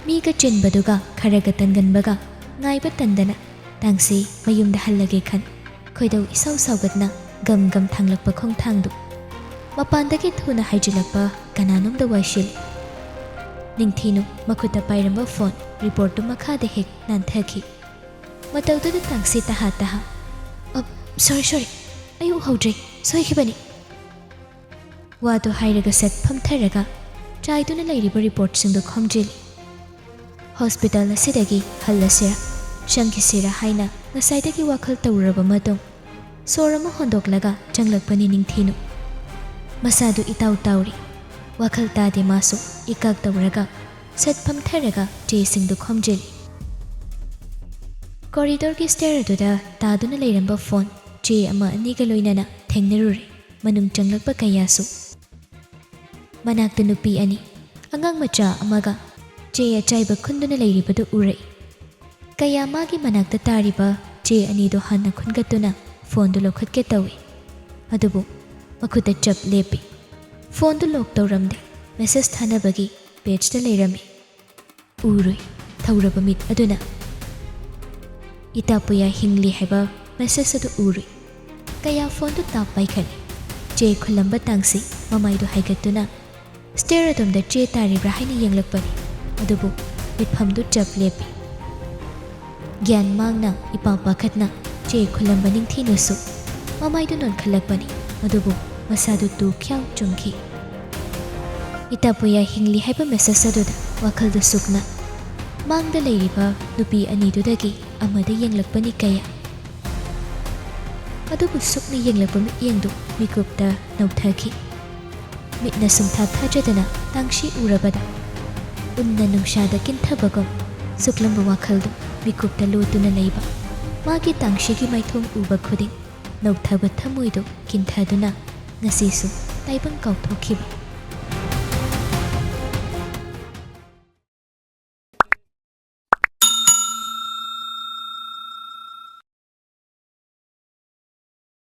ꯃꯤꯒ ꯆꯤꯟꯕꯗꯨꯒ ꯈꯔꯒ ꯇꯟꯒꯟꯕꯒ ꯉꯥꯏꯕ ꯇꯟꯗꯅ ꯇꯥꯡꯁꯤ ꯃꯌꯨꯝꯗ ꯍꯜꯂꯒꯦ ꯈꯟ ꯈꯣꯏꯗꯧ ꯏꯁꯥꯎ ꯁꯥꯎꯒꯠꯅ ꯒꯝ ꯒꯝ ꯊꯥꯡꯂꯛꯄ ꯈꯣꯡꯊꯥꯡꯗꯨ ꯃꯄꯥꯟꯗꯒꯤ ꯊꯨꯅ ꯍꯥꯏꯖꯤꯜꯂꯛꯄ ꯀꯅꯥꯅꯣꯝꯗ ꯋꯥꯏꯁꯤꯜꯂꯤ꯫ ꯅꯤꯡꯊꯤꯅꯨ ꯃꯈꯨꯠꯇ ꯄꯥꯏꯔꯝꯕ ꯐꯣꯟ ꯔꯤꯄꯣꯔꯠꯇꯨ ꯃꯈꯥꯗ ꯍꯦꯛ ꯅꯥꯟꯊꯈꯤ꯫ ꯃꯇꯧꯗꯨꯗ ꯇꯥꯡꯁꯤ ꯇꯍꯥ ꯇꯍꯥ, "ꯑ, ꯁꯣꯔꯤ, ꯁꯣꯔꯤ, ꯑꯩ ꯎꯍꯧꯗ꯭ꯔꯦ, ꯁꯣꯏꯈꯤꯕꯅꯤ"꯫ ꯋꯥꯗꯨ ꯍꯥꯏꯔꯒ ꯁꯠ ꯐꯝꯊꯔꯒ ꯆꯥꯏꯗꯨꯅ ꯂꯩꯔꯤꯕ ꯔꯤꯄꯣꯔꯠꯁꯤꯡꯗꯨ ꯈꯣꯝꯖꯤꯜꯂꯤ꯫ ꯍꯣꯁꯄꯤꯇꯥꯜ ꯑꯁꯤꯗꯒꯤ ꯍꯜꯂꯁꯤꯔꯥ, ꯆꯪꯈꯤꯁꯤꯔꯥ ꯍꯥꯏꯅ ꯉꯁꯥꯏꯗꯒꯤ ꯋꯥꯈꯜ ꯇꯧꯔꯨꯔꯕ ꯃꯇꯨꯡ, ꯁꯣꯔ ꯑꯃ ꯍꯣꯟꯗꯣꯛꯂꯒ ꯆꯪꯂꯛꯄꯅꯤ ꯅꯤꯡꯊꯤꯅꯨ꯫ ꯃꯁꯥꯗꯨ ꯏꯇꯥꯎ ꯇꯥꯎꯔꯤ꯫ ꯋꯥꯈꯜ ꯇꯥꯗꯦ ꯃꯥꯁꯨ, ꯏꯀꯥꯛ ꯇꯧꯔꯒ ꯁꯠ ꯐꯝꯊꯔꯒ ꯆꯦꯁꯤꯡꯗꯨ ꯈꯣꯝꯖꯤꯜꯂꯤ꯫ ꯀꯣꯔꯤꯗꯣꯔꯒꯤ ꯁ꯭ꯇꯦꯌꯔ ꯑꯗꯨꯗ ꯇꯥꯗꯨꯅ ꯂꯩꯔꯝꯕ ꯐꯣꯟ, ꯆꯦ ꯑꯃ ꯑꯅꯤꯒ ꯂꯣꯏꯅꯅ ꯊꯦꯡꯅꯔꯨꯔꯦ꯫ ꯃꯅꯨꯡ ꯆꯪꯂꯛꯄ ꯀꯌꯥꯁꯨ꯫ ꯃꯅꯥꯛꯇ ꯅꯨꯄꯤ ꯑꯅꯤ, ꯑꯉꯥꯡ ꯃꯆꯥ ꯑꯃꯒ ꯆꯦ ꯑꯆꯥꯏꯕ ꯈꯨꯟꯗꯨꯅ ꯂꯩꯔꯤꯕꯗꯨ ꯎꯔꯛꯏ꯫ ꯀꯌꯥ ꯃꯥꯒꯤ ꯃꯅꯥꯛꯇ ꯇꯥꯔꯤꯕ ꯆꯦ ꯑꯅꯤꯗꯨ ꯍꯥꯟꯅ ꯈꯨꯟꯒꯠꯇꯨꯅ ꯐꯣꯟꯗꯨ ꯂꯧꯈꯠꯀꯦ ꯇꯧꯏ꯫ ꯑꯗꯨꯕꯨ ꯃꯈꯨꯠꯇ ꯆꯞ ꯂꯦꯞꯄꯤ꯫ ꯐꯣꯟꯗꯨ ꯂꯣꯛ ꯇꯧꯔꯝꯗꯦ꯫ ꯃꯦꯁꯦꯖ ꯊꯥꯅꯕꯒꯤ ꯄꯦꯖꯇ ꯂꯩꯔꯝꯃꯤ꯫ ꯎꯔꯨꯏ꯫ ꯊꯧꯔꯕ ꯃꯤꯠ ꯑꯗꯨꯅ ꯏꯇꯥ ꯄꯨꯌꯥ ꯍꯤꯡꯂꯤ ꯍꯥꯏꯕ ꯃꯦꯁꯦꯖ ꯑꯗꯨ ꯎꯔꯨꯏ꯫ ꯀꯌꯥ ꯐꯣꯟꯗꯨ ꯇꯥꯞ ꯄꯥꯏꯈꯠꯂꯤ꯫ ꯆꯦ ꯈꯨꯜꯂꯝꯕ ꯇꯥꯡꯁꯤ ꯃꯃꯥꯏꯗꯨ ꯍꯥꯏꯒꯠꯇꯨꯅ ꯁ꯭ꯇꯦꯌꯔ ꯑꯗꯣꯝꯗ ꯆꯦ ꯇꯥꯔꯤꯕ꯭ꯔꯥ ꯍꯥꯏꯅ ꯌꯦꯡꯂꯛꯄꯅꯤ꯫ ꯑꯗꯨꯕꯨ ꯃꯤꯠꯐꯝꯗꯨ ꯆꯞ ꯂꯦꯞꯄꯤ꯫ ꯒ꯭ꯌꯥꯟ ꯃꯥꯡꯅ ꯏꯄꯥ ꯄꯥꯈꯠꯅ ꯆꯦ ꯈꯨꯜꯂꯝꯕ ꯅꯤꯡꯊꯤꯅꯁꯨ ꯃꯃꯥꯏꯗꯨ ꯅꯣꯟꯈꯠꯂꯛꯄꯅꯤ꯫ ꯑꯗꯨꯕꯨ ꯃꯁꯥꯗꯨ ꯇꯨ ꯈ꯭ꯌꯥꯎ ꯆꯨꯡꯈꯤ꯫ ꯏꯇꯥ ꯄꯨꯌꯥ ꯍꯤꯡꯂꯤ ꯍꯥꯏꯕ ꯃꯦꯁꯦꯖ ꯑꯗꯨꯗ ꯋꯥꯈꯜꯗꯨ ꯁꯨꯛꯅ ꯃꯥꯡꯗ ꯂꯩꯔꯤꯕ ꯅꯨꯄꯤ ꯑꯅꯤꯗꯨꯗꯒꯤ ꯑꯃꯗ ꯌꯦꯡꯂꯛꯄꯅꯤ ꯀꯌꯥ꯫ ꯑꯗꯨꯕꯨ ꯁꯨꯛꯅ ꯌꯦꯡꯂꯛꯄ ꯃꯤꯠꯌꯦꯡꯗꯨ ꯃꯤꯀꯨꯞꯇ ꯅꯧꯊꯈꯤ꯫ ꯃꯤꯠꯅ ꯁꯨꯡꯊꯥ ꯊꯥꯖꯗꯅ ꯇꯥꯡꯁꯤ ꯎꯔꯕꯗ ꯎꯟꯅ ꯅꯨꯡꯁꯥꯗ ꯀꯤꯟꯊꯕꯒꯨꯝ ꯁꯨꯛꯂꯝꯕ ꯋꯥꯈꯜꯗꯨ ꯃꯤꯀꯨꯞꯇ ꯂꯣꯠꯇꯨꯅ ꯂꯩꯕ꯫ ꯃꯥꯒꯤ ꯇꯥꯡꯁꯤꯒꯤ ꯃꯥꯏꯊꯣꯡ ꯎꯕ ꯈꯨꯗꯤꯡ ꯅꯧꯊꯕ ꯊꯃꯣꯏꯗꯨ ꯀꯤꯟꯊꯗꯨꯅ ꯉꯁꯤꯁꯨ ꯇꯥꯏꯕꯪ ꯀꯥꯎꯊꯣꯛꯈꯤꯕ꯫